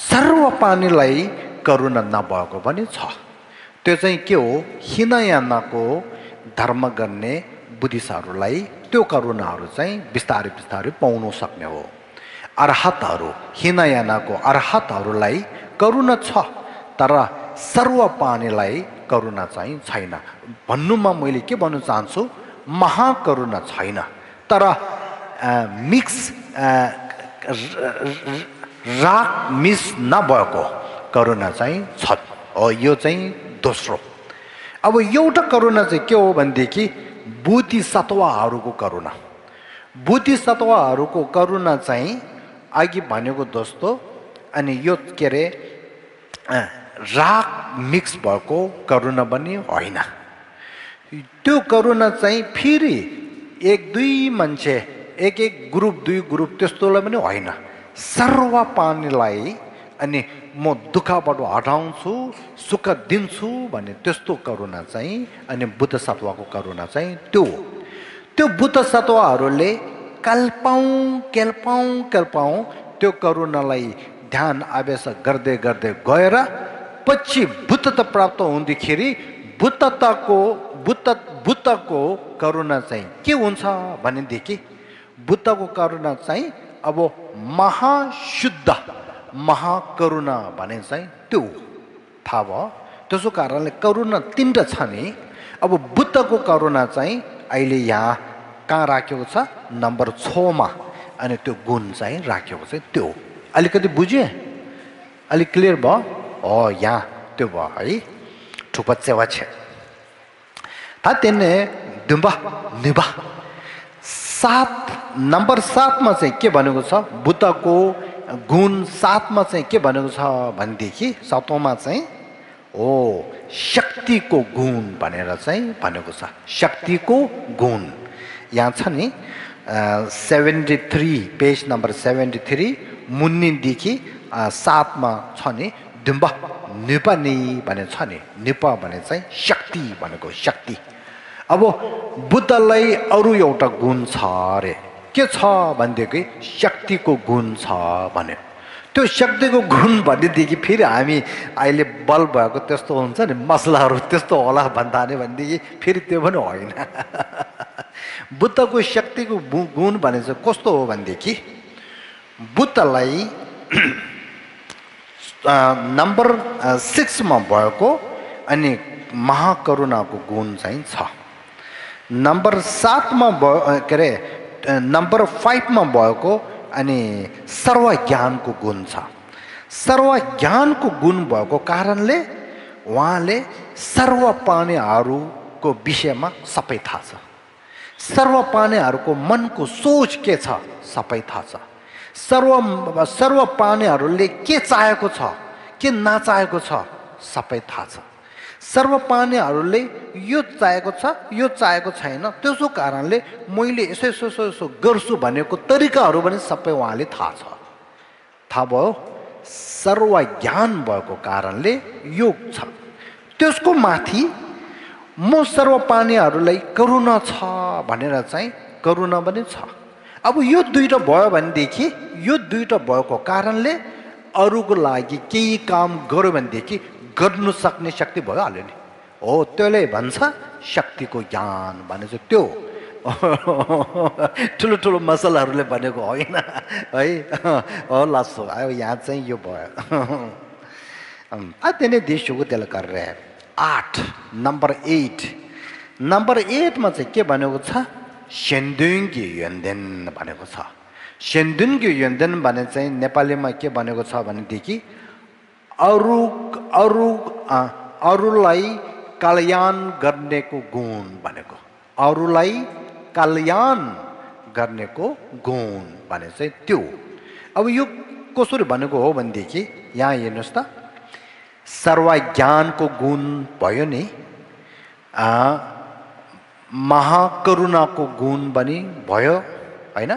सर्वपानीलाई करुणा नभएको पनि छ त्यो चाहिँ के हो हिनयानाको धर्म गर्ने बुद्धिस्टहरूलाई त्यो करुणाहरू चाहिँ बिस्तारै बिस्तारै पाउन सक्ने हो अर्हतहरू हिनयानाको अर्हतहरूलाई करुणा छ तर सर्वपानीलाई करुणा चाहिँ छैन भन्नुमा मैले के भन्न चाहन्छु महाकरुणा छैन तर मिक्स राग मिस नभएको करुणा चाहिँ छ यो चाहिँ दोस्रो अब एउटा करुणा चाहिँ के हो भनेदेखि बुद्धिसत्वहरूको करुणा बुद्धिसत्वहरूको करुणा चाहिँ अघि भनेको जस्तो अनि यो के अरे राग मिक्स भएको करुणा पनि होइन त्यो करुणा चाहिँ फेरि एक दुई मान्छे एक एक ग्रुप दुई ग्रुप त्यस्तोलाई पनि होइन सर्वपानीलाई अनि म दुःखबाट हटाउँछु सुख दिन्छु भन्ने त्यस्तो करुणा चाहिँ अनि बुद्ध सत्वको करुणा चाहिँ त्यो बुद्ध सत्वहरूले कल्पौँ त्यो करुणालाई ध्यान अभ्यास गर्दै गर्दै गएर पछि बुद्धता प्राप्त हुँदाखेरि बुद्धको करुणा चाहिँ के हुन्छ भनेदेखि बुद्धको करुणा चाहिँ अब महाशुद्ध महाकरुणा भने चाहिँ त्यो थाहा भयो त्यसो कारणले करुणा तीनटा छ नि अब बुद्धको करुणा चाहिँ अहिले यहाँ कहाँ राखेको छ नम्बर 6 मा अनि त्यो गुण चाहिँ राखेको चाहिँ त्यो अलिकति बुझे अलिक क्लियर भयो यहाँ त्यो भयो है ठुपच्चे वाछे था तेने दुम्बा निबा 7 नम्बर 7 मा चाहिँ के भनेको छ बुद्धको गुण 7 मा चाहिँ के भनेको छ भनेदेखि 7 मा चाहिँ शक्तिको गुण भनेर चाहिँ भनेको छ शक्तिको गुण यहाँ छ नि 73 पेज नम्बर 73 मुन्नीदेखि 7 मा छ नि दुम्बा निपनी भने छ नि निप भने चाहिँ शक्ति भनेको शक्ति अब बुद्धलाई अरू एउटा गुण छ अरे के छ भनेदेखि शक्तिको गुण छ भन्यो त्यो शक्तिको गुण भनेदेखि फेरि हामी अहिले बल भएको त्यस्तो हुन्छ नि मसलाहरू त्यस्तो होला भन्दा नि भनेदेखि फेरि त्यो पनि होइन बुद्धको शक्तिको गुण भने चाहिँ कस्तो हो भनेदेखि बुद्धलाई नम्बर 6 मा भएको अनि महाकरुणाको गुण चाहिँ छ नम्बर 7 मा के अरे नम्बर 5 मा भएको अनि सर्वज्ञानको गुण छ सर्वज्ञानको गुण भएको कारणले उहाँले सर्वप्राणीहरूको विषयमा सबै थाहा छ सर्वप्राणीहरूको मनको सोच के छ सबै थाहा छ सर्वप्राणीहरूले के चाहेको छ के नचाहेको छ सबै थाहा छ सर्वप्राणीहरूले यो चाहेको छ यो चाहेको छैन त्यसो कारणले मैले यसो गर्छु भनेको तरिकाहरू पनि सबै उहाँले थाहा छ थाहा भयो सर्वज्ञान भएको कारणले योग छ त्यसको माथि म सर्वप्राणीहरूलाई करुणा छ भनेर चाहिँ करुणा पनि छ अब यो दुईटा भयो भनेदेखि यो दुईटा भएको कारणले अरूको लागि केही काम गर्यो भनेदेखि गर्नु सक्ने शक्ति भइहाल्यो नि हो त्यसले भन्छ शक्तिको ज्ञान भने चाहिँ त्यो ठुलो ठुलो मसलाहरूले भनेको होइन है लासो अब यहाँ चाहिँ यो भयो त्यही देशको त्यसलाई गरेर 8 नम्बर 8 मा चाहिँ के भनेको छ सेन्दुङ्गी यन्देन भनेको छ सेन्दुङ्गी यन्देन भने चाहिँ नेपालीमा के भनेको छ भनेदेखि अरूलाई कल्याण गर्नेको गुण भनेको अरूलाई कल्याण गर्नेको गुण भने चाहिँ त्यो अब यो कसरी भनेको हो भनेदेखि यहाँ हेर्नुहोस् त सर्वज्ञानको गुण भयो नि महाकरुणाको गुण पनि भयो हैन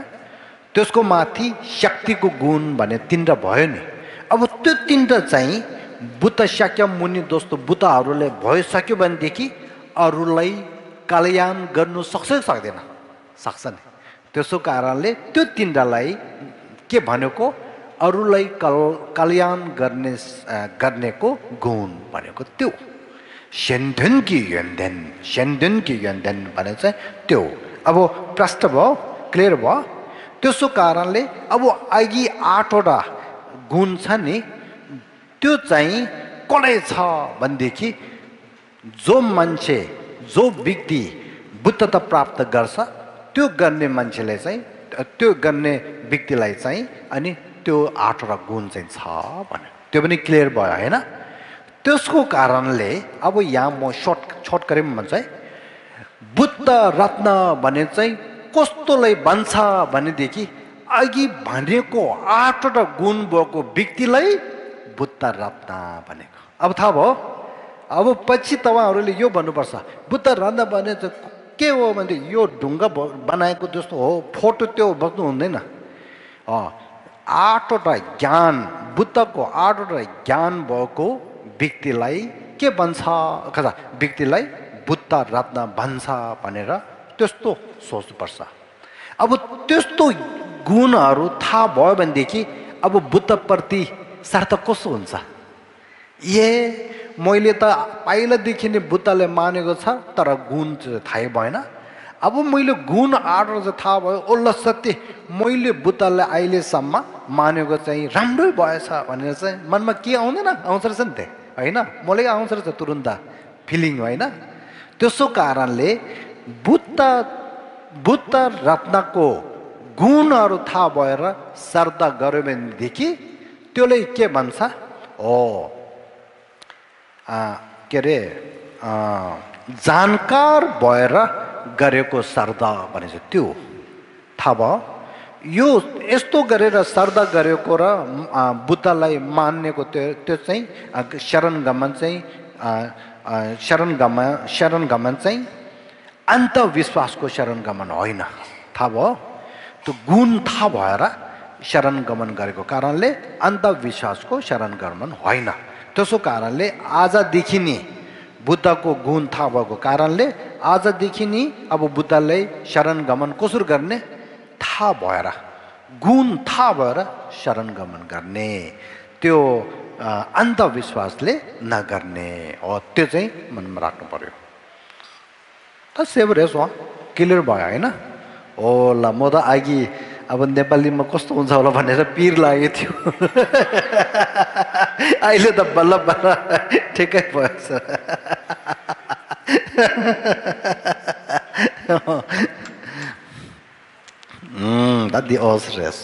त्यसको माथि शक्तिको गुण भने तीनटा भयो नि अब त्यो तीनटा चाहिँ बुद्ध शाक्य मुनि दोस्तो बुद्धहरूले भइसक्यो भनेदेखि अरूलाई कल्याण गर्नु सक्छ सक्दैन सक्छ नि त्यसो कारणले त्यो तीनटालाई के भनेको अरूलाई कल्याण गर्नेको गुण भनेको त्यो सेन्धुनकी यन्देन भने चाहिँ त्यो अब प्रष्ट भयो क्लियर भयो त्यसो कारणले अब अघि 8वटा गुण छ नि त्यो चाहिँ कसले छ भनेदेखि जो मान्छे जो व्यक्ति बुद्धता प्राप्त गर्छ त्यो गर्ने मान्छेले चाहिँ त्यो गर्ने व्यक्तिलाई चाहिँ अनि त्यो 8वटा गुण चाहिँ छ भने त्यो पनि क्लियर भयो हैन त्यसको कारणले अब यहाँ म शॉर्ट गरेम भन्छ बुद्ध रत्न भने चाहिँ कस्तोलाई भन्छ भनेदेखि अघि भनेको 8वटा गुण भएको व्यक्तिलाई बुद्ध रत्न भनेको अब थाहा भयो अब पछि तपाईहरुले यो भन्नुपर्छ बुद्ध रत्न भने चाहिँ के हो भने यो ढुङ्गा बनाएको जस्तो हो फोटो त्यो बस्नु हुँदैन 8वटा ज्ञान बुद्धको 8वटा ज्ञान भएको व्यक्तिलाई के भन्छ कता व्यक्तिलाई बुद्ध रत्न भन्छ भनेर त्यस्तो सोच्नुपर्छ अब त्यस्तो गुणहरू थाहा भयो भनेदेखि अब बुद्ध प्रति श्रद्धा कस्तो हुन्छ मैले त पहिलादेखि नै बुद्धले मानेको छ तर गुण चाहिँ थाहै भएन अब मैले गुण 8 चाहिँ थाहा भयो ओल्ल सत्य मैले बुद्धलाई अहिलेसम्म मानेको चाहिँ राम्रै भएछ भनेर चाहिँ मनमा के आउँदैन आउँछ रहेछ नि त हैन मलाई आउँछ रहेछ तुरुन्त फिलिङ हैन त्यसो कारणले बुद्ध रत्नको गुणहरू थाहा भएर श्रद्धा गर्यो भनेदेखि त्यसले के भन्छ के रे जानकार भएर गरेको श्रद्धा भनेछ त्यो थाहा भयो यो यस्तो गरेर श्रद्धा गरेको र बुद्धलाई मान्नेको त्यो चाहिँ शरण गमन चाहिँ अन्धविश्वासको शरण गमन होइन थाहा भयो त्यो गुण थाहा भएर शरण गमन गरेको कारणले अन्धविश्वासको शरण गमन होइन त्यसो कारणले आजदेखि नि बुद्धको गुण थाहा भएको कारणले आजदेखि नि अब बुद्धलाई शरण गमन कसरी गर्ने थाहा भएर गुण थाहा भएर शरण गमन गर्ने त्यो अन्धविश्वासले नगर्ने हो त्यो चाहिँ मनमा राख्नु पर्यो त सेभरेस हो क्लियर भयो हैन ओ ल म त अघि अब नेपालीमा कस्तो हुन्छ होला भनेर पिर लागेको थियो अहिले त बल्ल बल्ल ठिकै भएछ dat die oosres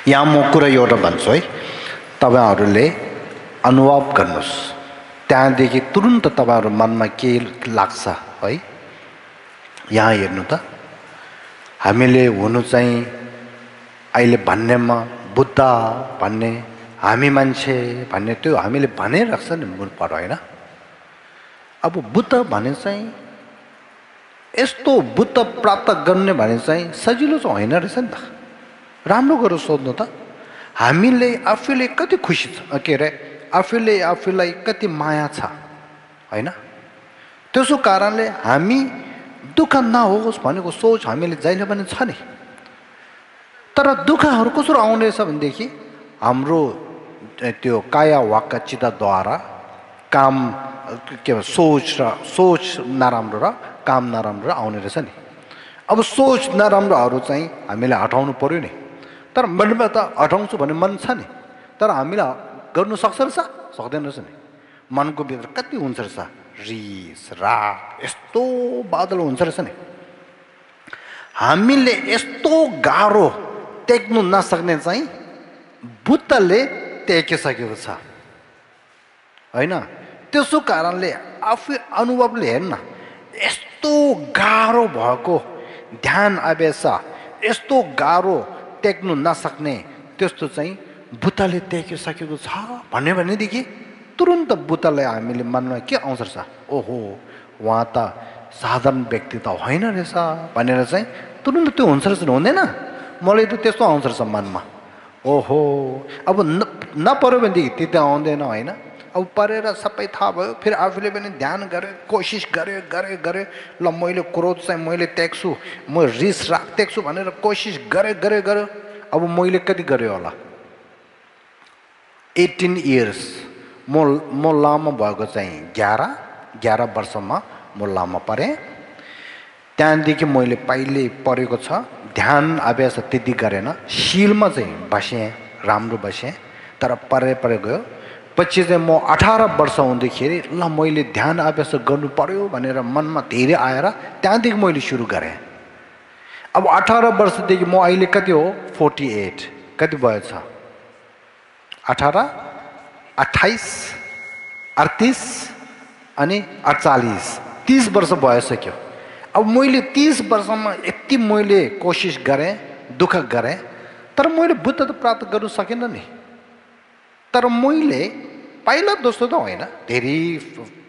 यहाँ म कुरा एउटा भन्छु है तपाईहरुले अनुभव गर्नुस् त्यहाँदेखि तुरुन्त तपाईहरु मनमा के लाग्छ है यहाँ हेर्नु त हामीले हुनु चाहिँ अहिले भन्नेमा बुद्ध भन्ने हामी मान्छे भन्ने त्यो हामीले भने राख्छ नि मूल पर हैन अब बुद्ध भने चाहिँ यस्तो बुद्ध प्राप्त गर्ने भने चाहिँ सजिलो चाहिँ होइन रहेछ नि त राम्रो गरेर सोध्नु त हामीले आफूले कति खुसी छ के रे आफूलाई कति माया छ हैन त्यसो कारणले हामी दुःख नहोस् भनेको सोच हामीले जहिले पनि छ नि तर दुःखहरू कसरी आउँदैछ भनेदेखि हाम्रो त्यो काया वाक्य चित्तद्वारा काम के सोच नराम्रो र काम नराम्रो आउने रहेछ नि अब सोच नराम्रोहरू चाहिँ हामीले हटाउनु पर्यो नि तर मनमा त हटाउँछु भन्ने मन छ नि तर हामीले गर्नु सक्छ रहेछ सक्दैन रहेछ नि मनको भित्र कति हुन्छ रहेछ रिस राग यस्तो बादल हुन्छ रहेछ नि हामीले यस्तो गाह्रो टेक्नु नसक्ने चाहिँ बुद्धले टेकिसकेको छ हैन त्यसो कारणले आफू अनुभवले हेर्न यस्तो गाह्रो भएको ध्यान अभ्यास यस्तो गाह्रो टेक्नु नसक्ने त्यस्तो चाहिँ बुद्धले देखिसकेको छ भनेदेखि तुरुन्त बुद्धलाई हामीले मनमा के आउँछ रहेछ, ओहो उहाँ त साधारण व्यक्ति त होइन रहेछ भनेर चाहिँ तुरुन्त त्यो हुन्छ रहेछ हुँदैन? मलाई त त्यस्तो आउँछ रहेछ मनमा। ओहो अब नपऱ्यो भनेदेखि त्यो त आउँदैन होइन। अब परेर सबै थाहा भयो, फेरि आफूले पनि ध्यान गऱ्यो, कोसिस गऱ्यो ल मैले क्रोध चाहिँ मैले त्याग्छु, म रिस राग त्याग्छु भनेर कोसिस गऱ्यो। अब मैले कति गरेँ होला? 18 इयर्स म लामो भएको चाहिँ 11 वर्षमा म लामो परेँ। त्यहाँदेखि मैले पहिले परेको छ ध्यान अभ्यास त्यति गरेन, शिलमा चाहिँ बसेँ, राम्रो बसेँ, तर परे गयो। पछि चाहिँ म 18 वर्ष हुँदाखेरि ल मैले ध्यान अभ्यास गर्नु पर्यो भनेर मनमा धेरै आएर त्यहाँदेखि मैले सुरु गरेँ। अब 18 वर्षदेखि म अहिले कति हो? 48। कति भयो छ? 18, 28, 38 अनि 48, 30 वर्ष भइसक्यो। अब मैले 30 वर्षमा यति मैले कोसिस गरेँ, दुःख गरेँ, तर मैले बुद्ध त प्राप्त गर्नु सकिनँ नि। तर मैले पहिला जस्तो त होइन, धेरै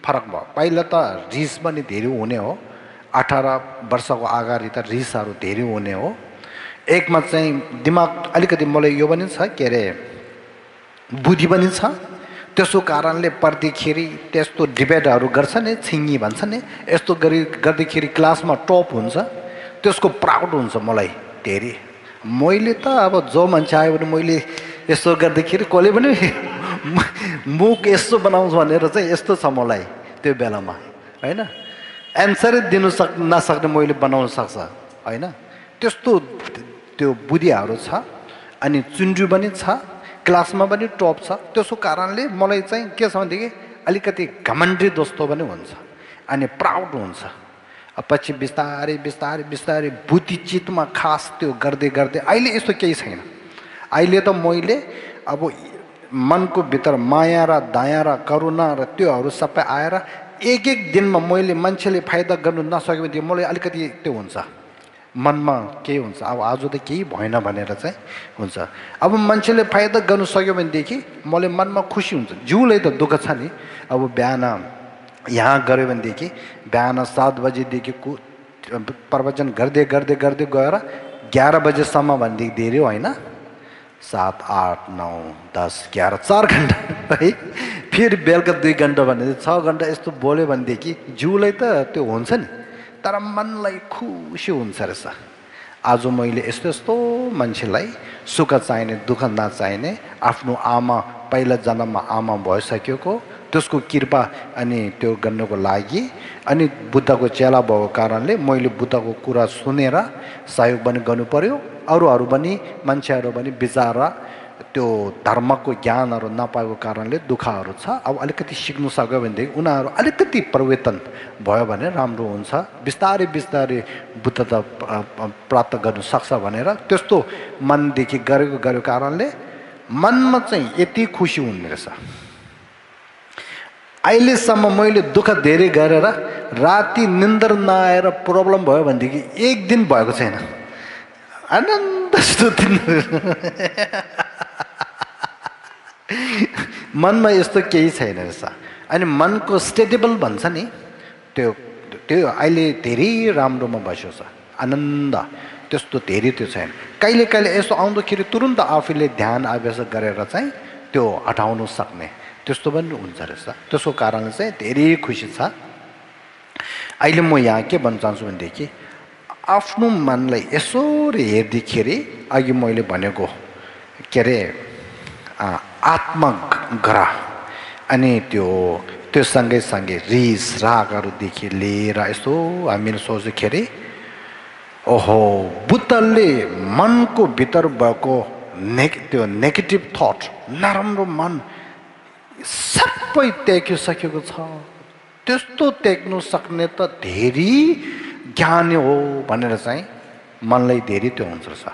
फरक भयो। पहिला त रिस पनि धेरै हुने हो, 18 वर्षको अगाडि त रिसहरू धेरै हुने हो। एकमा चाहिँ दिमाग अलिकति मलाई यो पनि छ, के अरे बुद्धि पनि छ, त्यसो कारणले पढ्दाखेरि त्यस्तो डिबेटहरू गर्छ नि, छिङ्गी भन्छ नि, यस्तो गर्दाखेरि क्लासमा टप हुन्छ, त्यसको प्राउड हुन्छ मलाई धेरै। मैले त अब जो मान्छे आयो भने मैले यस्तो गर्दाखेरि कसले पनि मुख यस्तो बनाउँछ भनेर चाहिँ यस्तो छ मलाई त्यो बेलामा होइन। एन्सरै दिनु नसक्ने मैले बनाउन सक्छ होइन, त्यस्तो त्यो बुद्धिहरू छ। अनि चुन्ड्री पनि छ, क्लासमा पनि टप छ। त्यसो कारणले मलाई चाहिँ के छ भनेदेखि अलिकति घमण्डी जस्तो पनि हुन्छ अनि प्राउड हुन्छ। पछि बिस्तारै बुद्धि चित्तमा खास त्यो गर्दै अहिले यस्तो केही छैन। अहिले त मैले अब मनको भित्र माया र दया र करुणा र त्योहरू सबै आएर एक दिनमा मैले मान्छेले फाइदा गर्नु नसक्यो भने मलाई अलिकति त्यो हुन्छ, मनमा केही हुन्छ, अब आज त केही भएन भनेर चाहिँ हुन्छ। अब मान्छेले फाइदा गर्नु सक्यो भनेदेखि मलाई मनमा खुसी हुन्छ। जिउलाई त दुःख छ नि। अब बिहान यहाँ गऱ्यो भनेदेखि बिहान 7 बजीदेखि प्रवचन गर्दै गएर 11 बजेसम्म भनेदेखि धेरै होइन, 7, 8, 9, 10, 11, 4 घन्टा है। फेरि बेलुका 2 घन्टा भनेदेखि 6 घन्टा यस्तो बोल्यो भनेदेखि जिउलाई त त्यो हुन्छ नि, तर मनलाई खुसी हुन्छ रहेछ। आज मैले यस्तो मान्छेलाई सुख चाहिने दुःख नचाहिने, आफ्नो आमा पहिला जन्ममा आमा भइसकेको त्यसको कृपा अनि त्यो गर्नको लागि अनि बुद्धको चेला भएको कारणले मैले बुद्धको कुरा सुनेर सहयोग पनि गर्नु पर्यो। अरूहरू पनि मान्छेहरू पनि बिचारा त्यो धर्मको ज्ञानहरू नपाएको कारणले दुःखहरू छ। अब अलिकति सिक्नु सक्यो भनेदेखि उनीहरू अलिकति परिवर्तन भयो भने राम्रो हुन्छ। बिस्तारै बुद्ध त प्राप्त गर्नु सक्छ भनेर त्यस्तो मनदेखि गरेको कारणले मनमा चाहिँ यति खुसी हुने रहेछ। अहिलेसम्म मैले दुःख धेरै गरेर राति निन्द्र नआएर प्रब्लम भयो भनेदेखि एक दिन भएको छैन। आनन्द स्तुति मनमा यस्तो केही छैन रहेछ। अनि मनको स्टेबल भन्छ नि, त्यो अहिले धेरै राम्रोमा बस्यो छ, आनन्द त्यस्तो धेरै त्यो छैन। कहिले यसो आउँदाखेरि तुरुन्त आफूले ध्यान अभ्यास गरेर चाहिँ त्यो हटाउनु सक्ने त्यस्तो पनि हुन्छ रहेछ। त्यसको कारणले चाहिँ धेरै खुसी छ। अहिले म यहाँ के भन्न चाहन्छु भनेदेखि आफ्नो मनलाई यसो हेर्दाखेरि अघि मैले भनेको के अरे आत्मग्रह अनि त्यो सँगै रिस रागहरूदेखि लिएर यसो हामीले सोच्दाखेरि ओहो बुद्धले मनको भित्र भएको त्यो नेगेटिभ थट, नराम्रो मन सबै त्यागिसकेको छ। त्यस्तो त्याग्नु सक्ने त धेरै ज्ञानी हो भनेर चाहिँ मनलाई धेरै त्यो हुन्छ रहेछ।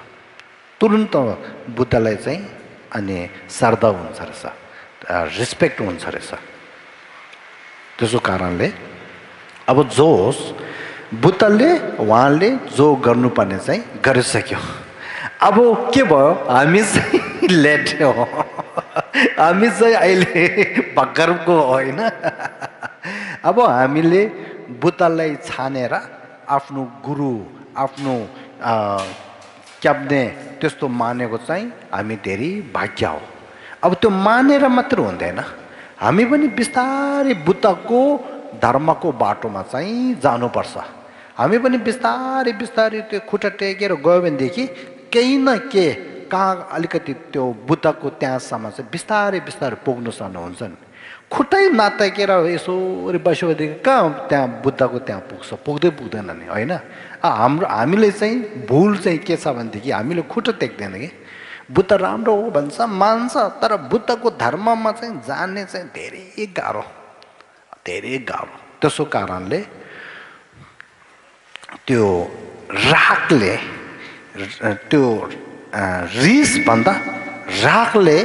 तुरुन्त बुद्धलाई चाहिँ अनि श्रद्धा हुन्छ रहेछ, रेस्पेक्ट हुन्छ रहेछ। त्यसो कारणले अब जो होस् बुद्धले उहाँले जो गर्नुपर्ने चाहिँ गरिसक्यो। अब के भयो हामी चाहिँ लेट हो हामी चाहिँ अहिले भर्खरको होइन अब हामीले बुद्धलाई छानेर आफ्नो गुरु आफ्नो क्याप्ने त्यस्तो मानेको चाहिँ हामी धेरै भाग्य हो अब त्यो मानेर मात्र हुँदैन हामी पनि बिस्तारै बुद्धको धर्मको बाटोमा चाहिँ जानुपर्छ हामी पनि बिस्तारै बिस्तारै त्यो खुट्टा टेकेर गयो भनेदेखि केही न के कहाँ अलिकति त्यो बुद्धको त्यहाँसम्म चाहिँ बिस्तारै बिस्तारै पुग्नु सक्नुहुन्छ नि खुट्टै नटेकेर यसरी बस्यो भनेदेखि कहाँ त्यहाँ बुद्धको त्यहाँ पुग्छ पुग्दै पुग्दैन नि होइन हामीले चाहिँ भुल चाहिँ के छ भनेदेखि हामीले खुट्टा टेक्दैन कि बुद्ध राम्रो हो भन्छ मान्छ तर बुद्धको धर्ममा चाहिँ जान्ने चाहिँ धेरै गाह्रो त्यसो कारणले त्यो रागले त्यो रिसभन्दा रागले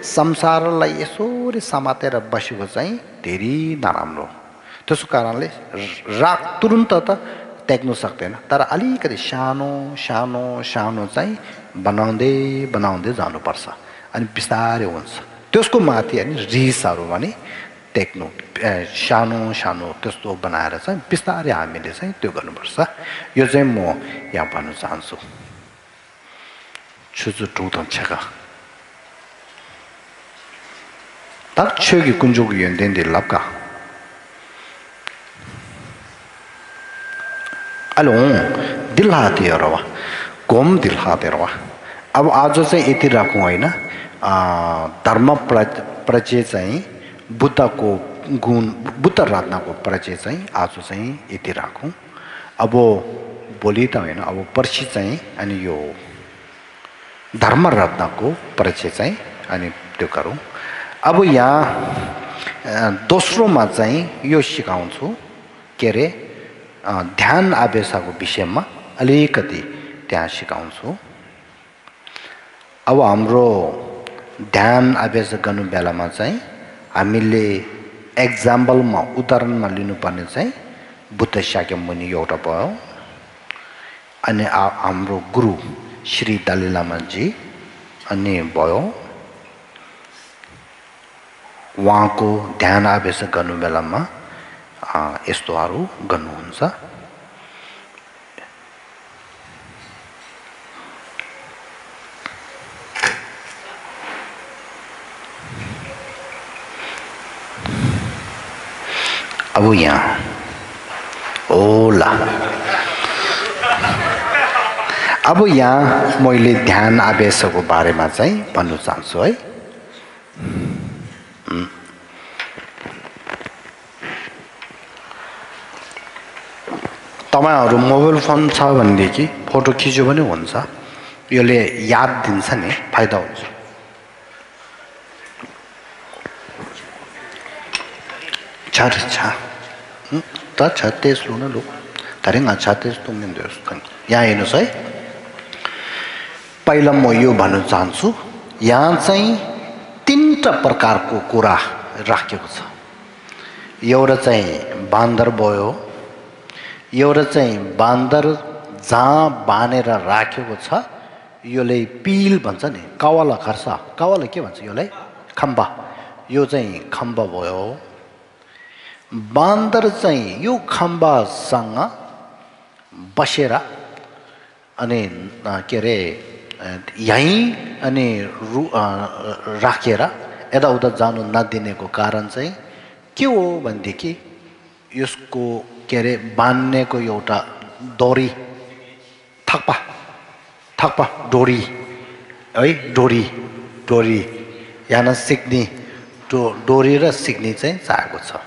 संसारलाई यसरी समातेर बसेको चाहिँ धेरै नराम्रो त्यसो कारणले राग तुरुन्त त टेक्नु सक्दैन तर अलिकति सानो सानो सानो चाहिँ बनाउँदै बनाउँदै जानुपर्छ अनि बिस्तारै हुन्छ त्यसको माथि अनि रिसहरू भने टेक्नु सानो सानो त्यस्तो बनाएर चाहिँ बिस्तारै हामीले चाहिँ त्यो गर्नुपर्छ यो चाहिँ म यहाँ भन्न चाहन्छु 추주 두던체가 딱 최기 군족이 연된데 랍가 알롱 दिलहातेरवा कोम दिलहातेरवा अब आज चाहिँ यति राखौँ होइन धर्म परिचय चाहिँ बुद्धको गुण बुद्ध रत्नको परिचय चाहिँ आज चाहिँ यति राखौँ अब भोलि त होइन अब पर्सि चाहिँ अनि यो धर्म रत्नको परिचय चाहिँ अनि त्यो गरौँ अब यहाँ दोस्रोमा चाहिँ यो सिकाउँछु के अरे ध्यान आवेशको विषयमा अलिकति त्यहाँ सिकाउँछु अब हाम्रो ध्यान आवेश गर्नु बेलामा चाहिँ हामीले एक्जाम्पलमा उदाहरणमा लिनुपर्ने चाहिँ बुद्ध शाक्यमुनि एउटा भयो अनि हाम्रो गुरु श्री दलाई लामाजी अनि भयो उहाँको ध्यान आवेश गर्नु बेलामा यस्तोहरू गर्नुहुन्छ अब यहाँ ओला अब यहाँ मैले ध्यान आवेशको बारेमा चाहिँ भन्नु चाहन्छु है तपाईहरु मोबाइल फोन छ भनेदेखि फोटो खिच्यो भने हुन्छ यसले याद दिन्छ नि फाइदा हुन्छ छाछा त छतेस लुन लु तरेङा छतेस तुमन देस त यहाँ हेर्नुस् है पहिला म यो भन्न चाहन्छु यहाँ चाहिँ तीनटा प्रकारको कुरा राखेको छ एउटा चाहिँ बान्दर भयो एउटा चाहिँ बान्दर जहाँ बानेर राखेको छ योले पिल भन्छ नि कावाला खर्छ कावाला के भन्छ योलाई खम्बा यो चाहिँ खम्बा भयो बान्दर चाहिँ यो खम्बासँग बसेर अनि के अरे यहीँ अनि राखेर यताउता जानु नदिनेको कारण चाहिँ के हो भनेदेखि यसको के अरे बान्नेको एउटा डोरी थक्पा डोरी है डोरी यहाँ सिक्ने डोरी र सिक्ने चाहिँ चाहिएको छ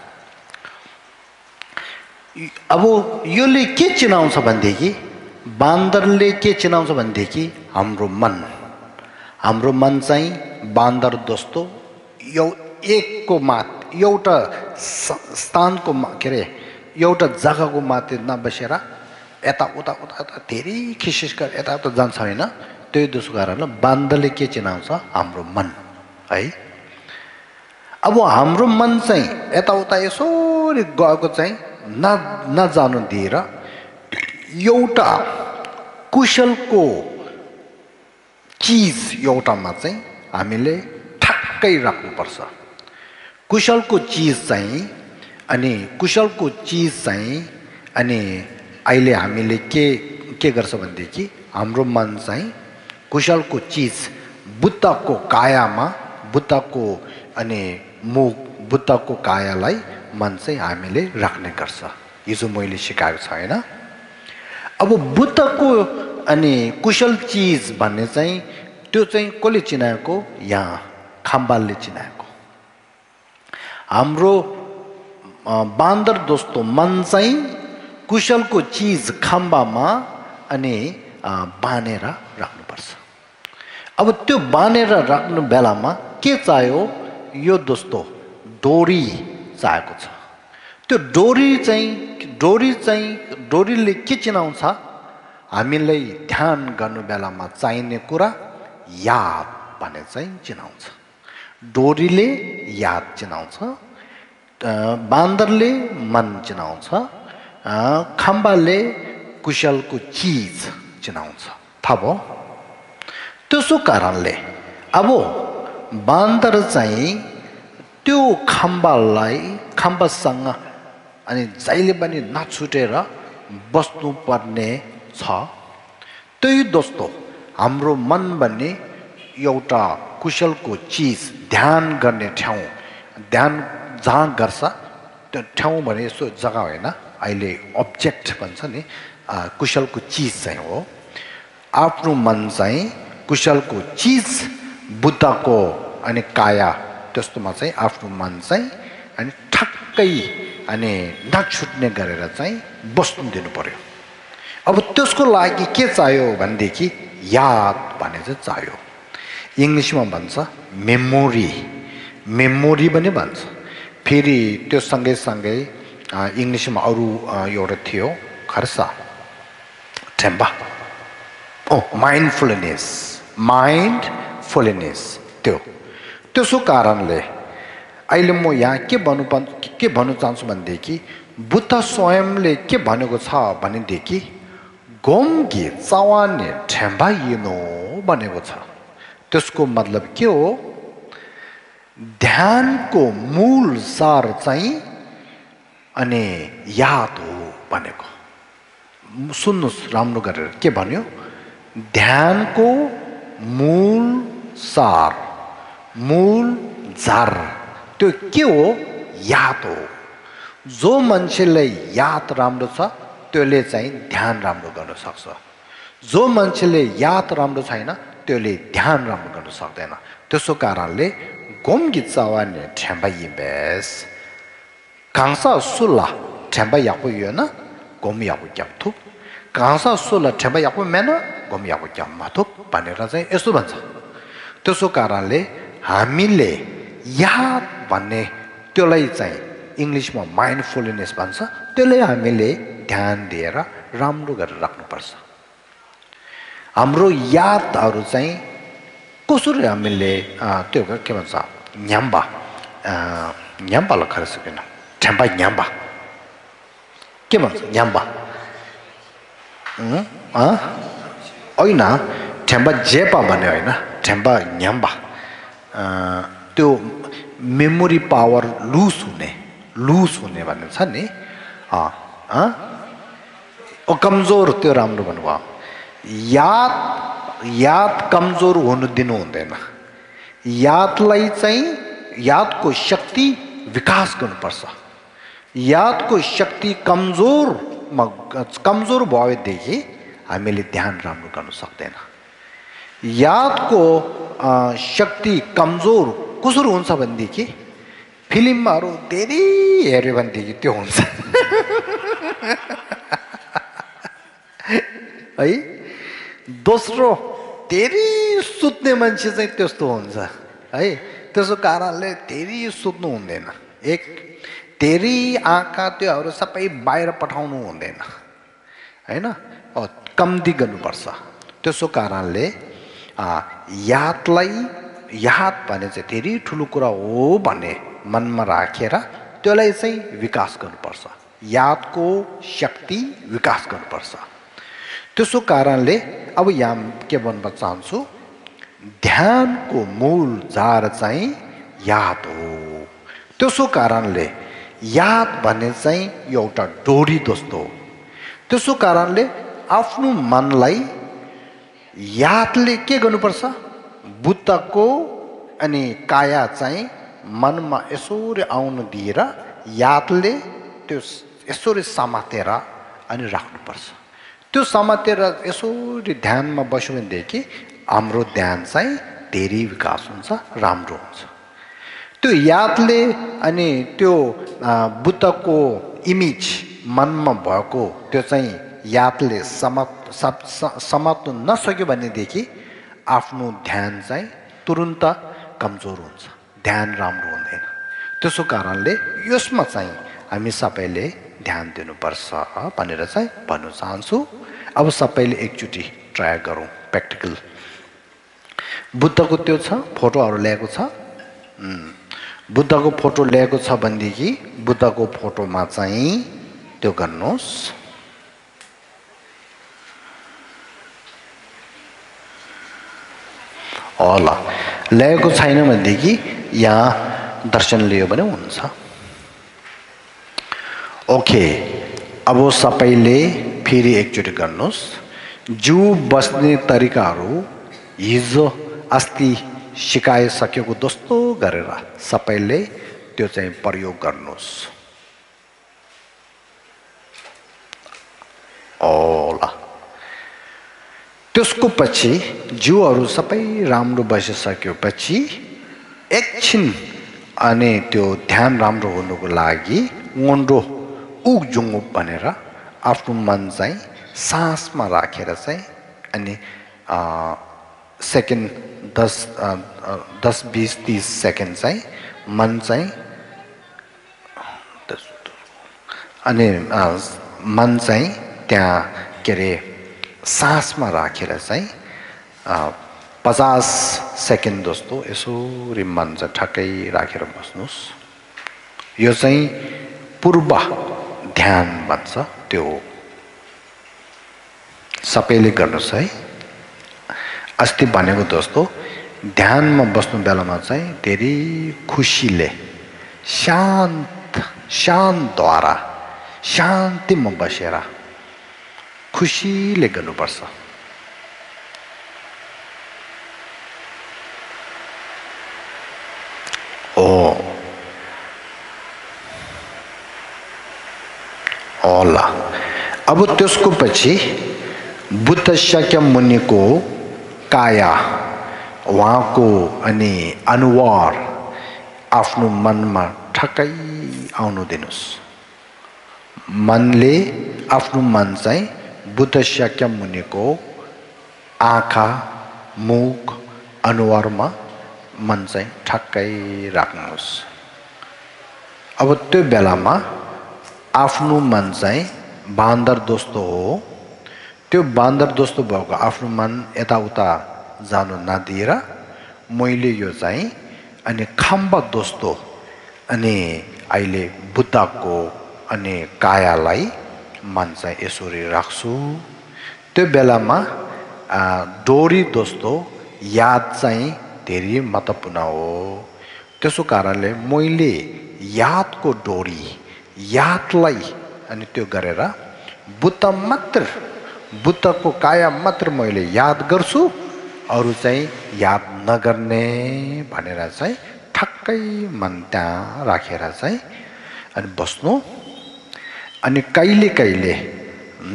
अब योले के चिनाउँछ भनेदेखि बान्दरले के चिनाउँछ भनेदेखि हाम्रो मन चाहिँ बान्दर जस्तो एकको मात एउटा स्थानको के अरे एउटा जग्गाको माथि नबसेर यता उता धेरै खिसिस गरेर यता उता जान्छ हैन त्यही दोस्रो कारणले बान्दरले के चिनाउँछ हाम्रो मन है अब हाम्रो मन चाहिँ यता उता यसरी गएको चाहिँ नजानु दिएर एउटा कुशलको चीज एउटामा चाहिँ हामीले ठक्कै राख्नुपर्छ। कुशलको चीज चाहिँ अनि कुशलको चीज चाहिँ अनि अहिले हामीले के गर्छ भनेदेखि हाम्रो मन चाहिँ कुशलको चीज बुद्धको कायामा बुद्धको अनि मुख बुद्धको कायालाई मन चाहिँ हामीले राख्ने गर्छ। हिजो मैले सिकाएको छ हैन। अब बुद्धको अनि कुशल चीज भन्ने चाहिँ त्यो चाहिँ कसले चिनाएको? यहाँ खम्बालले चिनाएको। हाम्रो बान्दर दोस्तो मन चाहिँ कुशलको चीज खम्बामा अनि बाँधेर राख्नुपर्छ। अब त्यो बाँधेर राख्नु बेलामा के चाहियो? यो दोस्तो डोरी चाहिएको छ। त्यो डोरीले के चिनाउँछ? हामीलाई ध्यान गर्नु बेलामा चाहिने कुरा याद भन्ने चाहिँ चिनाउँछ। डोरीले याद चिनाउँछ, बान्दरले मन चिनाउँछ, खम्बाले कुशलको चीज चिनाउँछ। थाहा भयो? त्यसो कारणले अब बान्दर चाहिँ त्यो खम्बासँग अनि जहिले पनि नछुटेर बस्नुपर्ने छ। त्यही दोस्तो हाम्रो मन भन्ने एउटा कुशलको चीज ध्यान गर्ने ठाउँ, ध्यान जहाँ गर्छ त्यो ठाउँ भने यसो जग्गा होइन, अहिले अब्जेक्ट भन्छ नि, कुशलको चीज चाहिँ हो। आफ्नो मन चाहिँ कुशलको चीज बुद्धको अनि काया त्यस्तोमा चाहिँ आफ्नो मन चाहिँ अनि ठक्कै अनि नछुट्ने गरेर चाहिँ बस्नु दिनु पर्यो। अब त्यसको लागि के चाहियो भनेदेखि याद भन्ने चाहिँ चाहियो। इङ्ग्लिसमा भन्छ मेमोरी पनि भन्छ। फेरि त्यो सँगै इङ्ग्लिसमा अरू एउटा थियो खर्सा ठेम्बा माइन्डफुलनेस त्यसो कारणले अहिले म यहाँ के भन्नु चाहन्छु भनेदेखि बुद्ध स्वयंले के भनेको छ भनेदेखि गोमगी चावाने ठेम्बा यिनो भनेको छ। त्यसको मतलब के हो? ध्यानको मूल सार चाहिँ अनि याद हो भनेको। सुन्नुहोस् राम्रो गरेर के भन्यो? ध्यानको मूल सार, मूल जर त्यो के हो? याद हो। जो मान्छेलाई याद राम्रो छ त्यसले चाहिँ ध्यान राम्रो गर्न सक्छ। जो मान्छेले याद राम्रो छैन त्यसले ध्यान राम्रो गर्न सक्दैन। त्यसो कारणले गोमगी चावाने ठेम्बा यिबेस कांसा सुला ठेम्बा याको योना गोम याको क्याप्थु कांसा सुला ठेम्बा याको मेन गोम याको क्याप माथुक भनेर चाहिँ यस्तो भन्छ। त्यसो कारणले हामीले याद भन्ने त्यसलाई चाहिँ इङ्ग्लिसमा माइन्डफुलनेस भन्छ। त्यसलाई हामीले ध्यान दिएर राम्रो गरेर राख्नुपर्छ। हाम्रो यादहरू चाहिँ कसरी हामीले त्यो के भन्छ न्याम्बालाई खर्च सकेन ठेम्बा न्याम्बा के भन्छ न्याम्बा होइन ठेम्बा जेपा भन्ने होइन ठेम्बा न्याम्बा त्यो मेमोरी पावर लुज हुने भन्ने छ नि कमजोर त्यो राम्रो भन्नुभयो। याद कमजोर हुनु दिनु हुँदैन। यादलाई चाहिँ यादको शक्ति विकास गर्नुपर्छ। यादको शक्ति कमजोर भएदेखि हामीले ध्यान राम्रो गर्न सक्दैन। यादको शक्ति कमजोर कसरी हुन्छ भनेदेखि फिल्महरू धेरै हेऱ्यो भनेदेखि त्यो हुन्छ है। दोस्रो धेरै सुत्ने मान्छे चाहिँ त्यस्तो हुन्छ है। त्यसो कारणले धेरै सुत्नु हुँदैन। एक धेरै आँखा त्योहरू सबै बाहिर पठाउनु हुँदैन होइन, कम्ती गर्नुपर्छ। त्यसो कारणले याद भने चाहिँ धेरै ठुलो कुरा हो भन्ने मनमा राखेर त्यसलाई चाहिँ विकास गर्नुपर्छ। यादको शक्ति विकास गर्नुपर्छ। त्यसो कारणले अब यहाँ के भन्न चाहन्छु ध्यानको मूल जड चाहिँ याद हो। त्यसो कारणले याद भन्ने चाहिँ एउटा डोरी जस्तो हो। त्यसो कारणले आफ्नो मनलाई यादले के गर्नुपर्छ, बुद्धको अनि काया चाहिँ मनमा यसरी आउन दिएर यादले त्यो यसरी समातेर अनि राख्नुपर्छ। त्यो समातेर यसरी ध्यानमा बस्यो भनेदेखि हाम्रो ध्यान चाहिँ धेरै विकास हुन्छ, राम्रो हुन्छ। त्यो यादले अनि त्यो बुद्धको इमेज मनमा भएको त्यो चाहिँ यादले समात्नु नसक्यो भनेदेखि आफ्नो ध्यान चाहिँ तुरुन्त कमजोर हुन्छ, ध्यान राम्रो हुँदैन। त्यसो कारणले यसमा चाहिँ हामी सबैले ध्यान दिनुपर्छ भनेर चाहिँ भन्न चाहन्छु। अब सबैले एकचोटि ट्राई गरौँ प्र्याक्टिकल। बुद्धको त्यो छ फोटोहरू ल्याएको छ, बुद्धको फोटो ल्याएको छ भनेदेखि बुद्धको फोटोमा चाहिँ त्यो गर्नुहोस्। होला ल्याएको छैन भनेदेखि यहाँ दर्शन लियो भने हुन्छ। ओके, अब सबैले फेरि एकचोटि गर्नुहोस्। जिउ बस्ने तरिकाहरू हिजो अस्ति सिकाइसकेको जस्तो गरेर सबैले त्यो चाहिँ प्रयोग गर्नुहोस्। होला त्यसको पछि जिउहरू सबै राम्रो बसिसकेपछि एकछिन अनि त्यो ध्यान राम्रो हुनुको लागि ओन्डो उगजुङ्गु भनेर आफ्नो मन चाहिँ सासमा राखेर चाहिँ अनि सेकेन्ड 10-20-30 सेकेन्ड चाहिँ मन चाहिँ अनि मन चाहिँ त्यहाँ के अरे सासमा राखेर चाहिँ 50 सेकेन्ड जस्तो यसरी मन चाहिँ ठक्कै राखेर बस्नुहोस्। यो चाहिँ पूर्व ध्यान भन्छ, त्यो सबैले गर्नुहोस् है। अस्ति भनेको जस्तो ध्यानमा बस्नु बेलामा चाहिँ धेरै खुसीले शान्तद्वारा शान्तिमा बसेर खुसीले गर्नुपर्छ। होला अब त्यसको पछि बुद्ध शाक्य मुनिको काया उहाँको अनि अनुहार आफ्नो मनमा ठक्कै आउनु दिनुस्। मनले आफ्नो मन चाहिँ बुद्ध शाक्य मुनिको आँखा मुख अनुहारमा मन चाहिँ ठक्कै राख्नुहोस्। अब त्यो बेलामा आफ्नो मन चाहिँ बान्दर जस्तो हो, त्यो बान्दर जस्तो भएको आफ्नो मन यताउता जानु नदिएर मैले यो चाहिँ अनि खम्बा जस्तो अनि अहिले बुद्धको अनि कायालाई मन चाहिँ यसरी राख्छु। त्यो बेलामा डोरी जस्तो याद चाहिँ धेरै महत्त्वपूर्ण हो। त्यसो कारणले मैले यादको डोरी यादलाई अनि त्यो गरेर बुद्धको काया मात्र मैले याद गर्छु, अरू चाहिँ याद नगर्ने भनेर चाहिँ ठक्कै मन त्यहाँ राखेर चाहिँ अनि बस्नु। अनि कहिले कहिले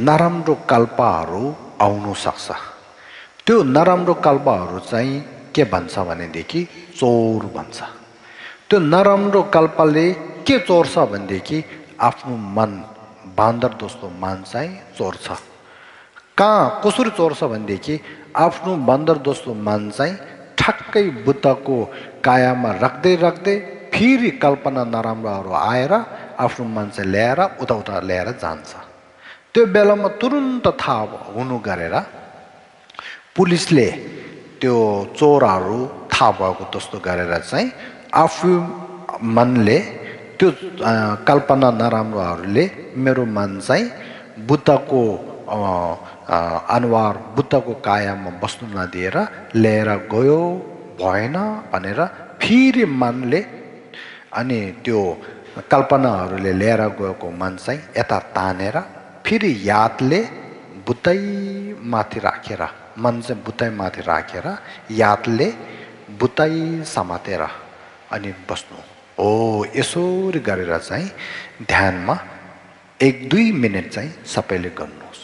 नराम्रो कल्पहरू आउनु सक्छ। त्यो नराम्रो कल्पहरू चाहिँ के भन्छ भनेदेखि चोर भन्छ। त्यो नराम्रो कल्पले के चोर्छ भनेदेखि आफ्नो मन बान्दर जस्तो मन चाहिँ चोर्छ। कहाँ कसरी चोर्छ भनेदेखि आफ्नो बान्दर जस्तो मन चाहिँ ठक्कै बुद्धको कायामा राख्दै राख्दै फेरि कल्पना नराम्रोहरू आएर आफ्नो मन चाहिँ ल्याएर उता ल्याएर जान्छ। त्यो बेलामा तुरुन्त थाहा हुनु गरेर पुलिसले त्यो चोरहरू थाहा भएको जस्तो गरेर चाहिँ आफू मनले त्यो कल्पना नराम्रोहरूले मेरो मन चाहिँ बुद्धको अनुहार बुद्धको कायामा बस्नु नदिएर लिएर गयो भएन भनेर फेरि मनले अनि त्यो कल्पनाहरूले लिएर गएको मन चाहिँ यता तानेर फेरि यादले बुद्धै माथि राखेर मन चाहिँ बुद्धै माथि राखेर यादले बुद्धै समातेर अनि बस्नु हो यसरी गरेर चाहिँ ध्यानमा 1-2 मिनेट चाहिँ सबैले गर्नुहोस्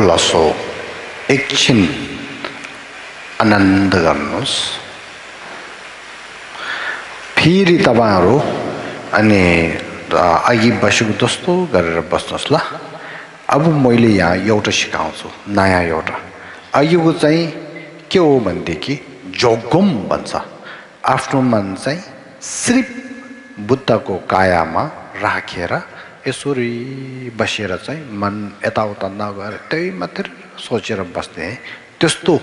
लसो एकछिन आनन्द गर्नुहोस् फेरि तपाईहरु अनि अघि बसेको जस्तो गरेर बस्नुहोस् ल अब मैले यहाँ एउटा सिकाउँछु नयाँ एउटा अघिको चाहिँ के हो भन्देखि जोगम भन्छ आफ्नो मन चाहिँ सिर्फ बुद्धको कायामा राखेर यसरी बसेर चाहिँ मन यताउता नगएर त्यही मात्र सोचेर बस्ने त्यस्तो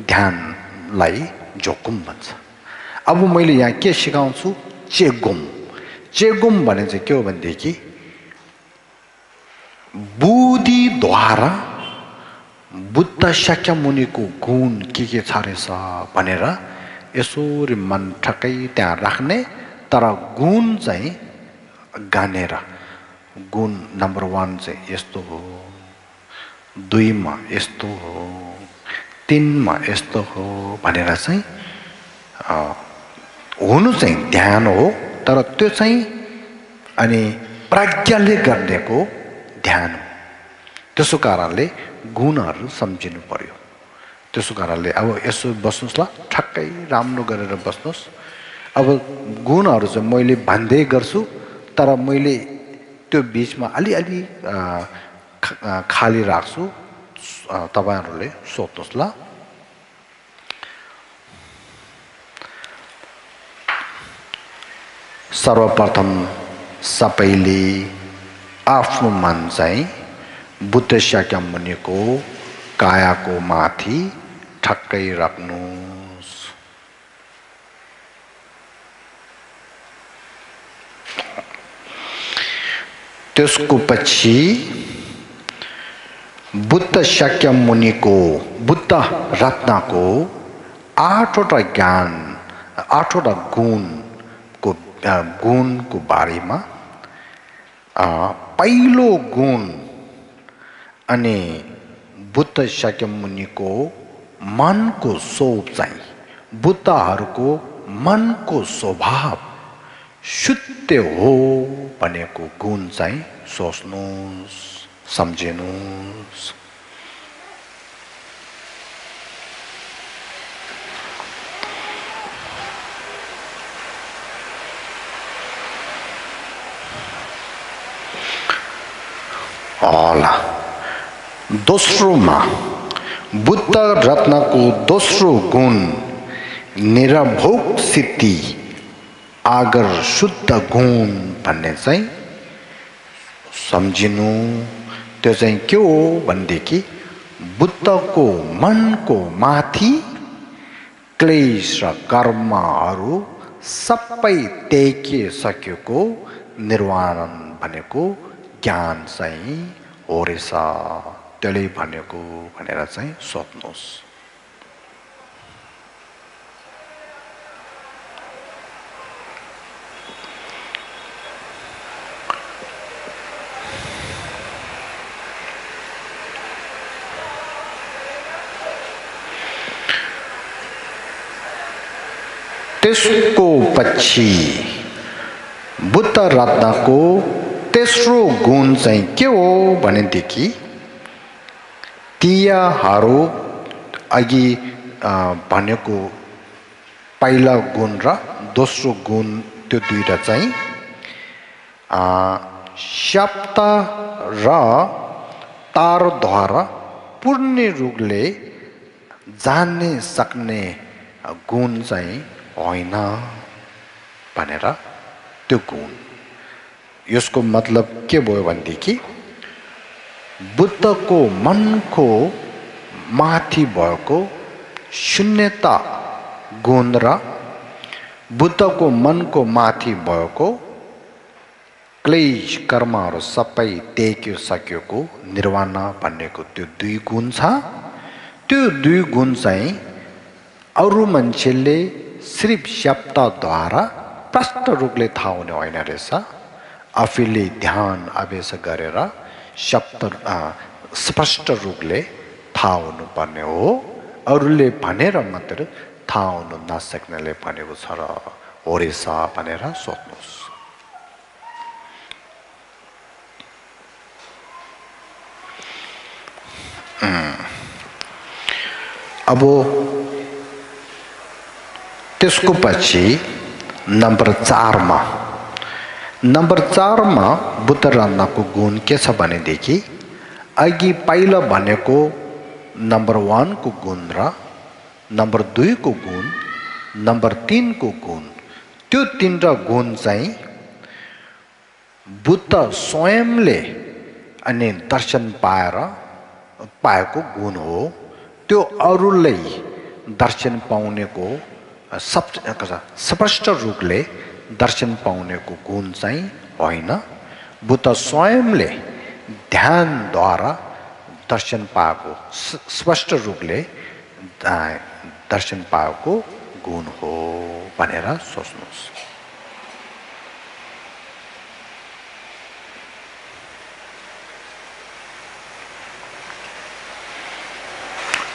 ध्यानलाई जोकुम भन्छ। अब मैले यहाँ के सिकाउँछु चेगुम। चेगुम भने चाहिँ के हो भनेदेखि बुद्धिद्वारा बुद्ध शाक्यमुनिको गुण के छ रहेछ भनेर यसरी मन ठक्कै त्यहाँ राख्ने, तर गुण चाहिँ गानेर गुण नम्बर 1 चाहिँ यस्तो हो, 2 मा यस्तो हो, 3 मा यस्तो हो भनेर चाहिँ हुनु चाहिँ ध्यान हो, तर त्यो चाहिँ अनि प्रज्ञाले गर्नेको ध्यान हो। त्यसो कारणले गुणहरू सम्झिनु पर्यो। त्यसो कारणले अब यसो बस्नुस् ल, ठक्कै राम्रो गरेर बस्नुस्। अब गुणहरू चाहिँ मैले भन्दै गर्छु, तर मैले त्यो बीचमा अलिअलि खाली राख्छु। तपाईहरुले सोध्नुस् ल। सर्वप्रथम सबैले आफ्नो मन चाहिँ बुद्ध शाक्यमुनिको कायाको माथि ठक्कै राख्नुस्। त्यसको पछि बुद्ध शाक्यमुनिको बुद्ध रत्नको 8वटा ज्ञान 8वटा गुणको बारेमा पहिलो गुण अनि बुद्ध शाक्यमुनिको मनको स्वभाव चाहिँ बुद्धहरूको मनको स्वभाव शुद्ध हो भनेको गुण चाहिँ सोच्नुस्, सम्झिनुस्। होला दोस्रोमा बुद्ध रत्नको दोस्रो गुण निरभोग सिद्धि आगर शुद्ध गुण भन्ने चाहिँ सम्झिनु। त्यो चाहिँ के हो भनेदेखि बुद्धको मनको माथि क्लेश र कर्महरू सबै त्यागिसकेको निर्वाण भनेको ज्ञान चाहिँ हो रहेछ। त्यसले भनेको भनेर चाहिँ सोध्नुस्। त्यसको पछि बुद्ध रत्नको तेस्रो गुण चाहिँ के हो भनेदेखि तियाहरू अघि भनेको पहिला गुण र दोस्रो गुण त्यो दुईटा चाहिँ शब्द र तारद्वारा पूर्ण रूपले जान्ने सक्ने गुण चाहिँ होइन भनेर त्यो गुण। यसको मतलब के भयो भनेदेखि बुद्धको मनको माथि भएको शून्यता गुण र बुद्धको मनको माथि भएको क्लेश कर्महरू सबै त्यागिसकेको निर्वाण भन्नेको त्यो 2 गुण छ। त्यो 2 गुण चाहिँ अरू मान्छेले सिर्फ शब्दद्वारा प्रष्ट रूपले थाहा हुने होइन रहेछ। आफूले ध्यान अभ्यास गरेर शब्द स्पष्ट रूपले थाहा हुनुपर्ने हो। अरूले भनेर मात्र थाहा हुन नसक्नेले भनेको छ र हो रहेछ भनेर सोध्नुस्। अब त्यसको पछि नम्बर 4 मा बुद्ध रत्नको गुण के छ भनेदेखि अघि पहिला भनेको नम्बर 1 को गुण र नम्बर 2 को गुण, नम्बर 3 को गुण, त्यो 3 गुण चाहिँ बुद्ध स्वयंले अनि दर्शन पाएको गुण हो। त्यो अरूलाई दर्शन पाउनेको स्पष्ट रूपले दर्शन पाउनेको गुण चाहिँ होइन बुद्ध स्वयंले ध्यानद्वारा दर्शन पाएको स्पष्ट रूपले दर्शन पाएको गुण हो भनेर सोच्नुहोस्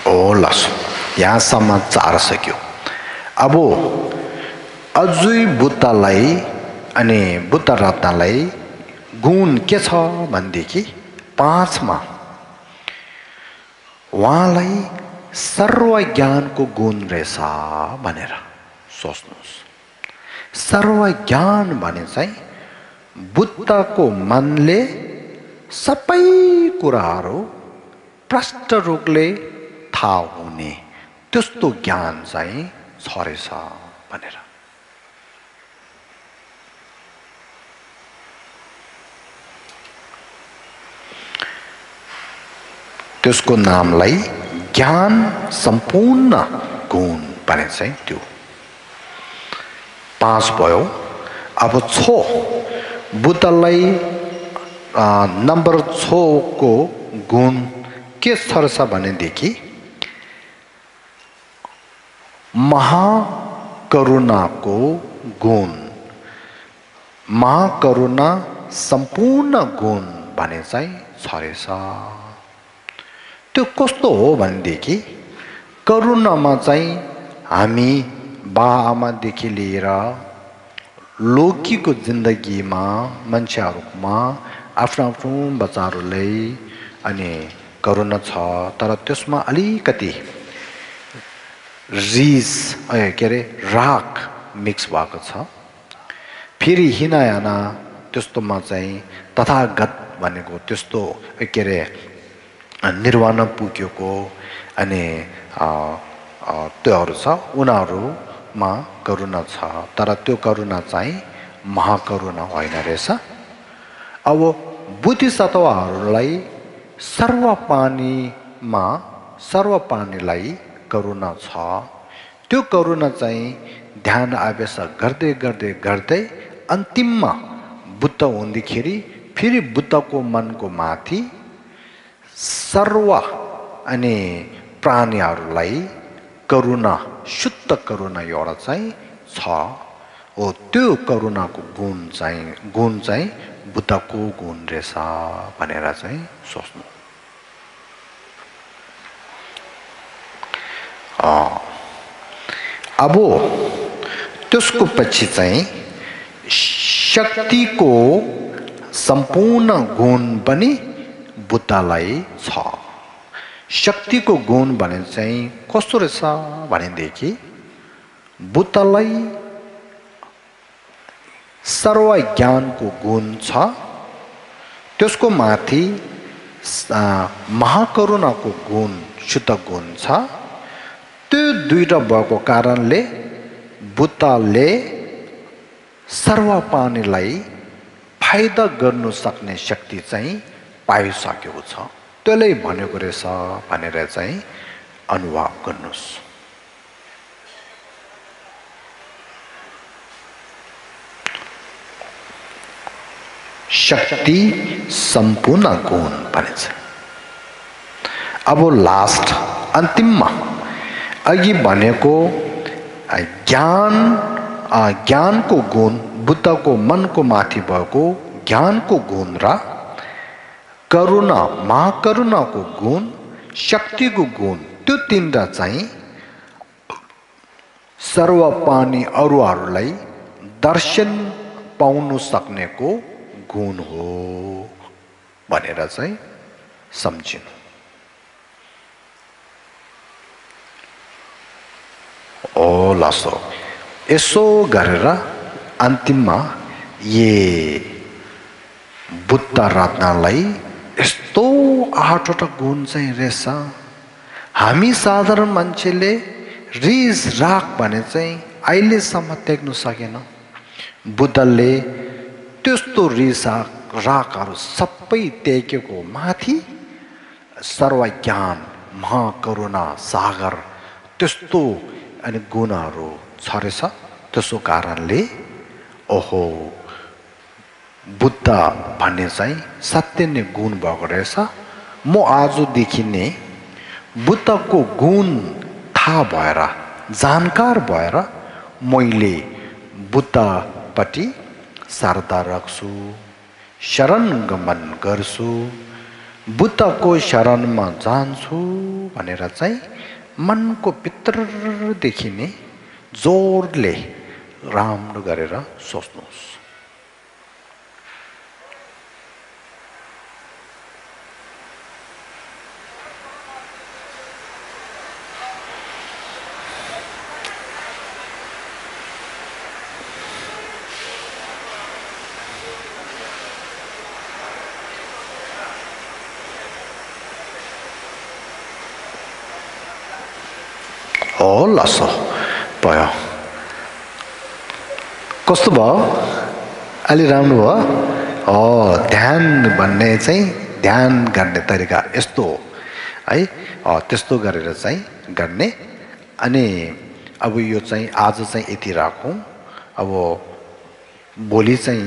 ओ लसो यहाँसम्म चार सक्यो अब अझै बुद्धलाई अनि बुद्ध रत्नलाई गुण के छ भनेदेखि 5 मा उहाँलाई सर्व ज्ञानको गुण रहेछ भनेर सोच्नुहोस् सर्व ज्ञान भने चाहिँ बुद्धको मनले सबै कुराहरू प्रष्ट रूपले थाहा हुने त्यस्तो ज्ञान चाहिँ छ रहेछ भनेर त्यसको नामलाई ज्ञान सम्पूर्ण गुण भने चाहिँ त्यो 5 भयो अब 6 बुद्धलाई नम्बर 6 को गुण के छ भनेदेखि महाकरुणाको गुण महाकरुणा सम्पूर्ण गुण भने चाहिँ छ रहेछ त्यो कस्तो हो भनेदेखि करुणामा चाहिँ हामी बाआमादेखि लिएर लौकिक जिन्दगीमा मान्छेहरूमा आफ्नो आफ्नो बच्चाहरूलाई अनि करुणा छ तर त्यसमा अलिकति रिस के अरे राग मिक्स भएको छ फेरि हिनायाना त्यस्तोमा चाहिँ तथागत भनेको त्यस्तो के अरे निर्वाण पुगेको अनि त्योहरू छ उनीहरूमा करुणा छ तर त्यो करुणा चाहिँ महाकरुणा होइन रहेछ अब बुद्धिसत्वहरूलाई सर्वप्राणीलाई करुणा छ त्यो करुणा चाहिँ ध्यान अभ्यास गर्दै गर्दै गर्दै अन्तिममा बुद्ध हुँदाखेरि फेरि बुद्धको मनको माथि सर्व अनि प्राणीहरूलाई करुणा शुद्ध करुणा एउटा चाहिँ छ हो त्यो करुणाको गुण चाहिँ बुद्धको गुण रहेछ भनेर चाहिँ सोच्नु अब त्यसको पछि चाहिँ शक्तिको सम्पूर्ण गुण पनि बुद्धलाई छ शक्तिको गुण भने चाहिँ कस्तो रहेछ भनेदेखि बुद्धलाई सर्व ज्ञानको गुण छ त्यसको माथि महाकरुणाको गुण शुद्ध गुण छ त्यो दुईटा भएको कारणले बुद्धले सर्व प्राणीलाई फाइदा गर्नु सक्ने शक्ति चाहिँ पाइसकेको छ त्यसले भनेको रहेछ भनेर चाहिँ अनुभव गर्नुस् शक्ति सम्पूर्ण गुण भनिन्छ अब लास्ट अन्तिममा अघि भनेको ज्ञानको गुण बुद्धको मनको माथि भएको ज्ञानको गुण र करुणा महाकरुणाको गुण शक्तिको गुण त्यो तीनटा चाहिँ सर्व प्राणी अरूहरूलाई दर्शन पाउनु सक्नेको गुण हो भनेर चाहिँ सम्झिनु ओ लासो यसो गरेर अन्तिममा बुद्ध रत्नलाई यस्तो 8वटा गुण चाहिँ रहेछ हामी साधारण मान्छेले रिस राग भने चाहिँ अहिलेसम्म देख्नु सकेन बुद्धले त्यस्तो रिस रागहरू सबै देखेको माथि सर्वज्ञान महाकरुणा सागर त्यस्तो अनि गुणहरू छ रहेछ। त्यसो कारणले ओहो बुद्ध भन्ने चाहिँ सत्य नै गुण भएको रहेछ। म आजदेखि नै बुद्धको गुण थाहा भएर जानकार भएर मैले बुद्धपट्टि श्रद्धा राख्छु, शरण गमन गर्छु, बुद्धको शरणमा जान्छु भनेर चाहिँ मनको भित्रदेखि नै जोडले राम्रो गरेर सोच्नुहोस्। लसो भयो। कस्तो भयो? अलि राम्रो भयो? ध्यान भन्ने चाहिँ ध्यान गर्ने तरिका यस्तो हो है। त्यस्तो गरेर चाहिँ गर्ने। अनि अब यो चाहिँ आज चाहिँ यति राखौँ। अब भोलि चाहिँ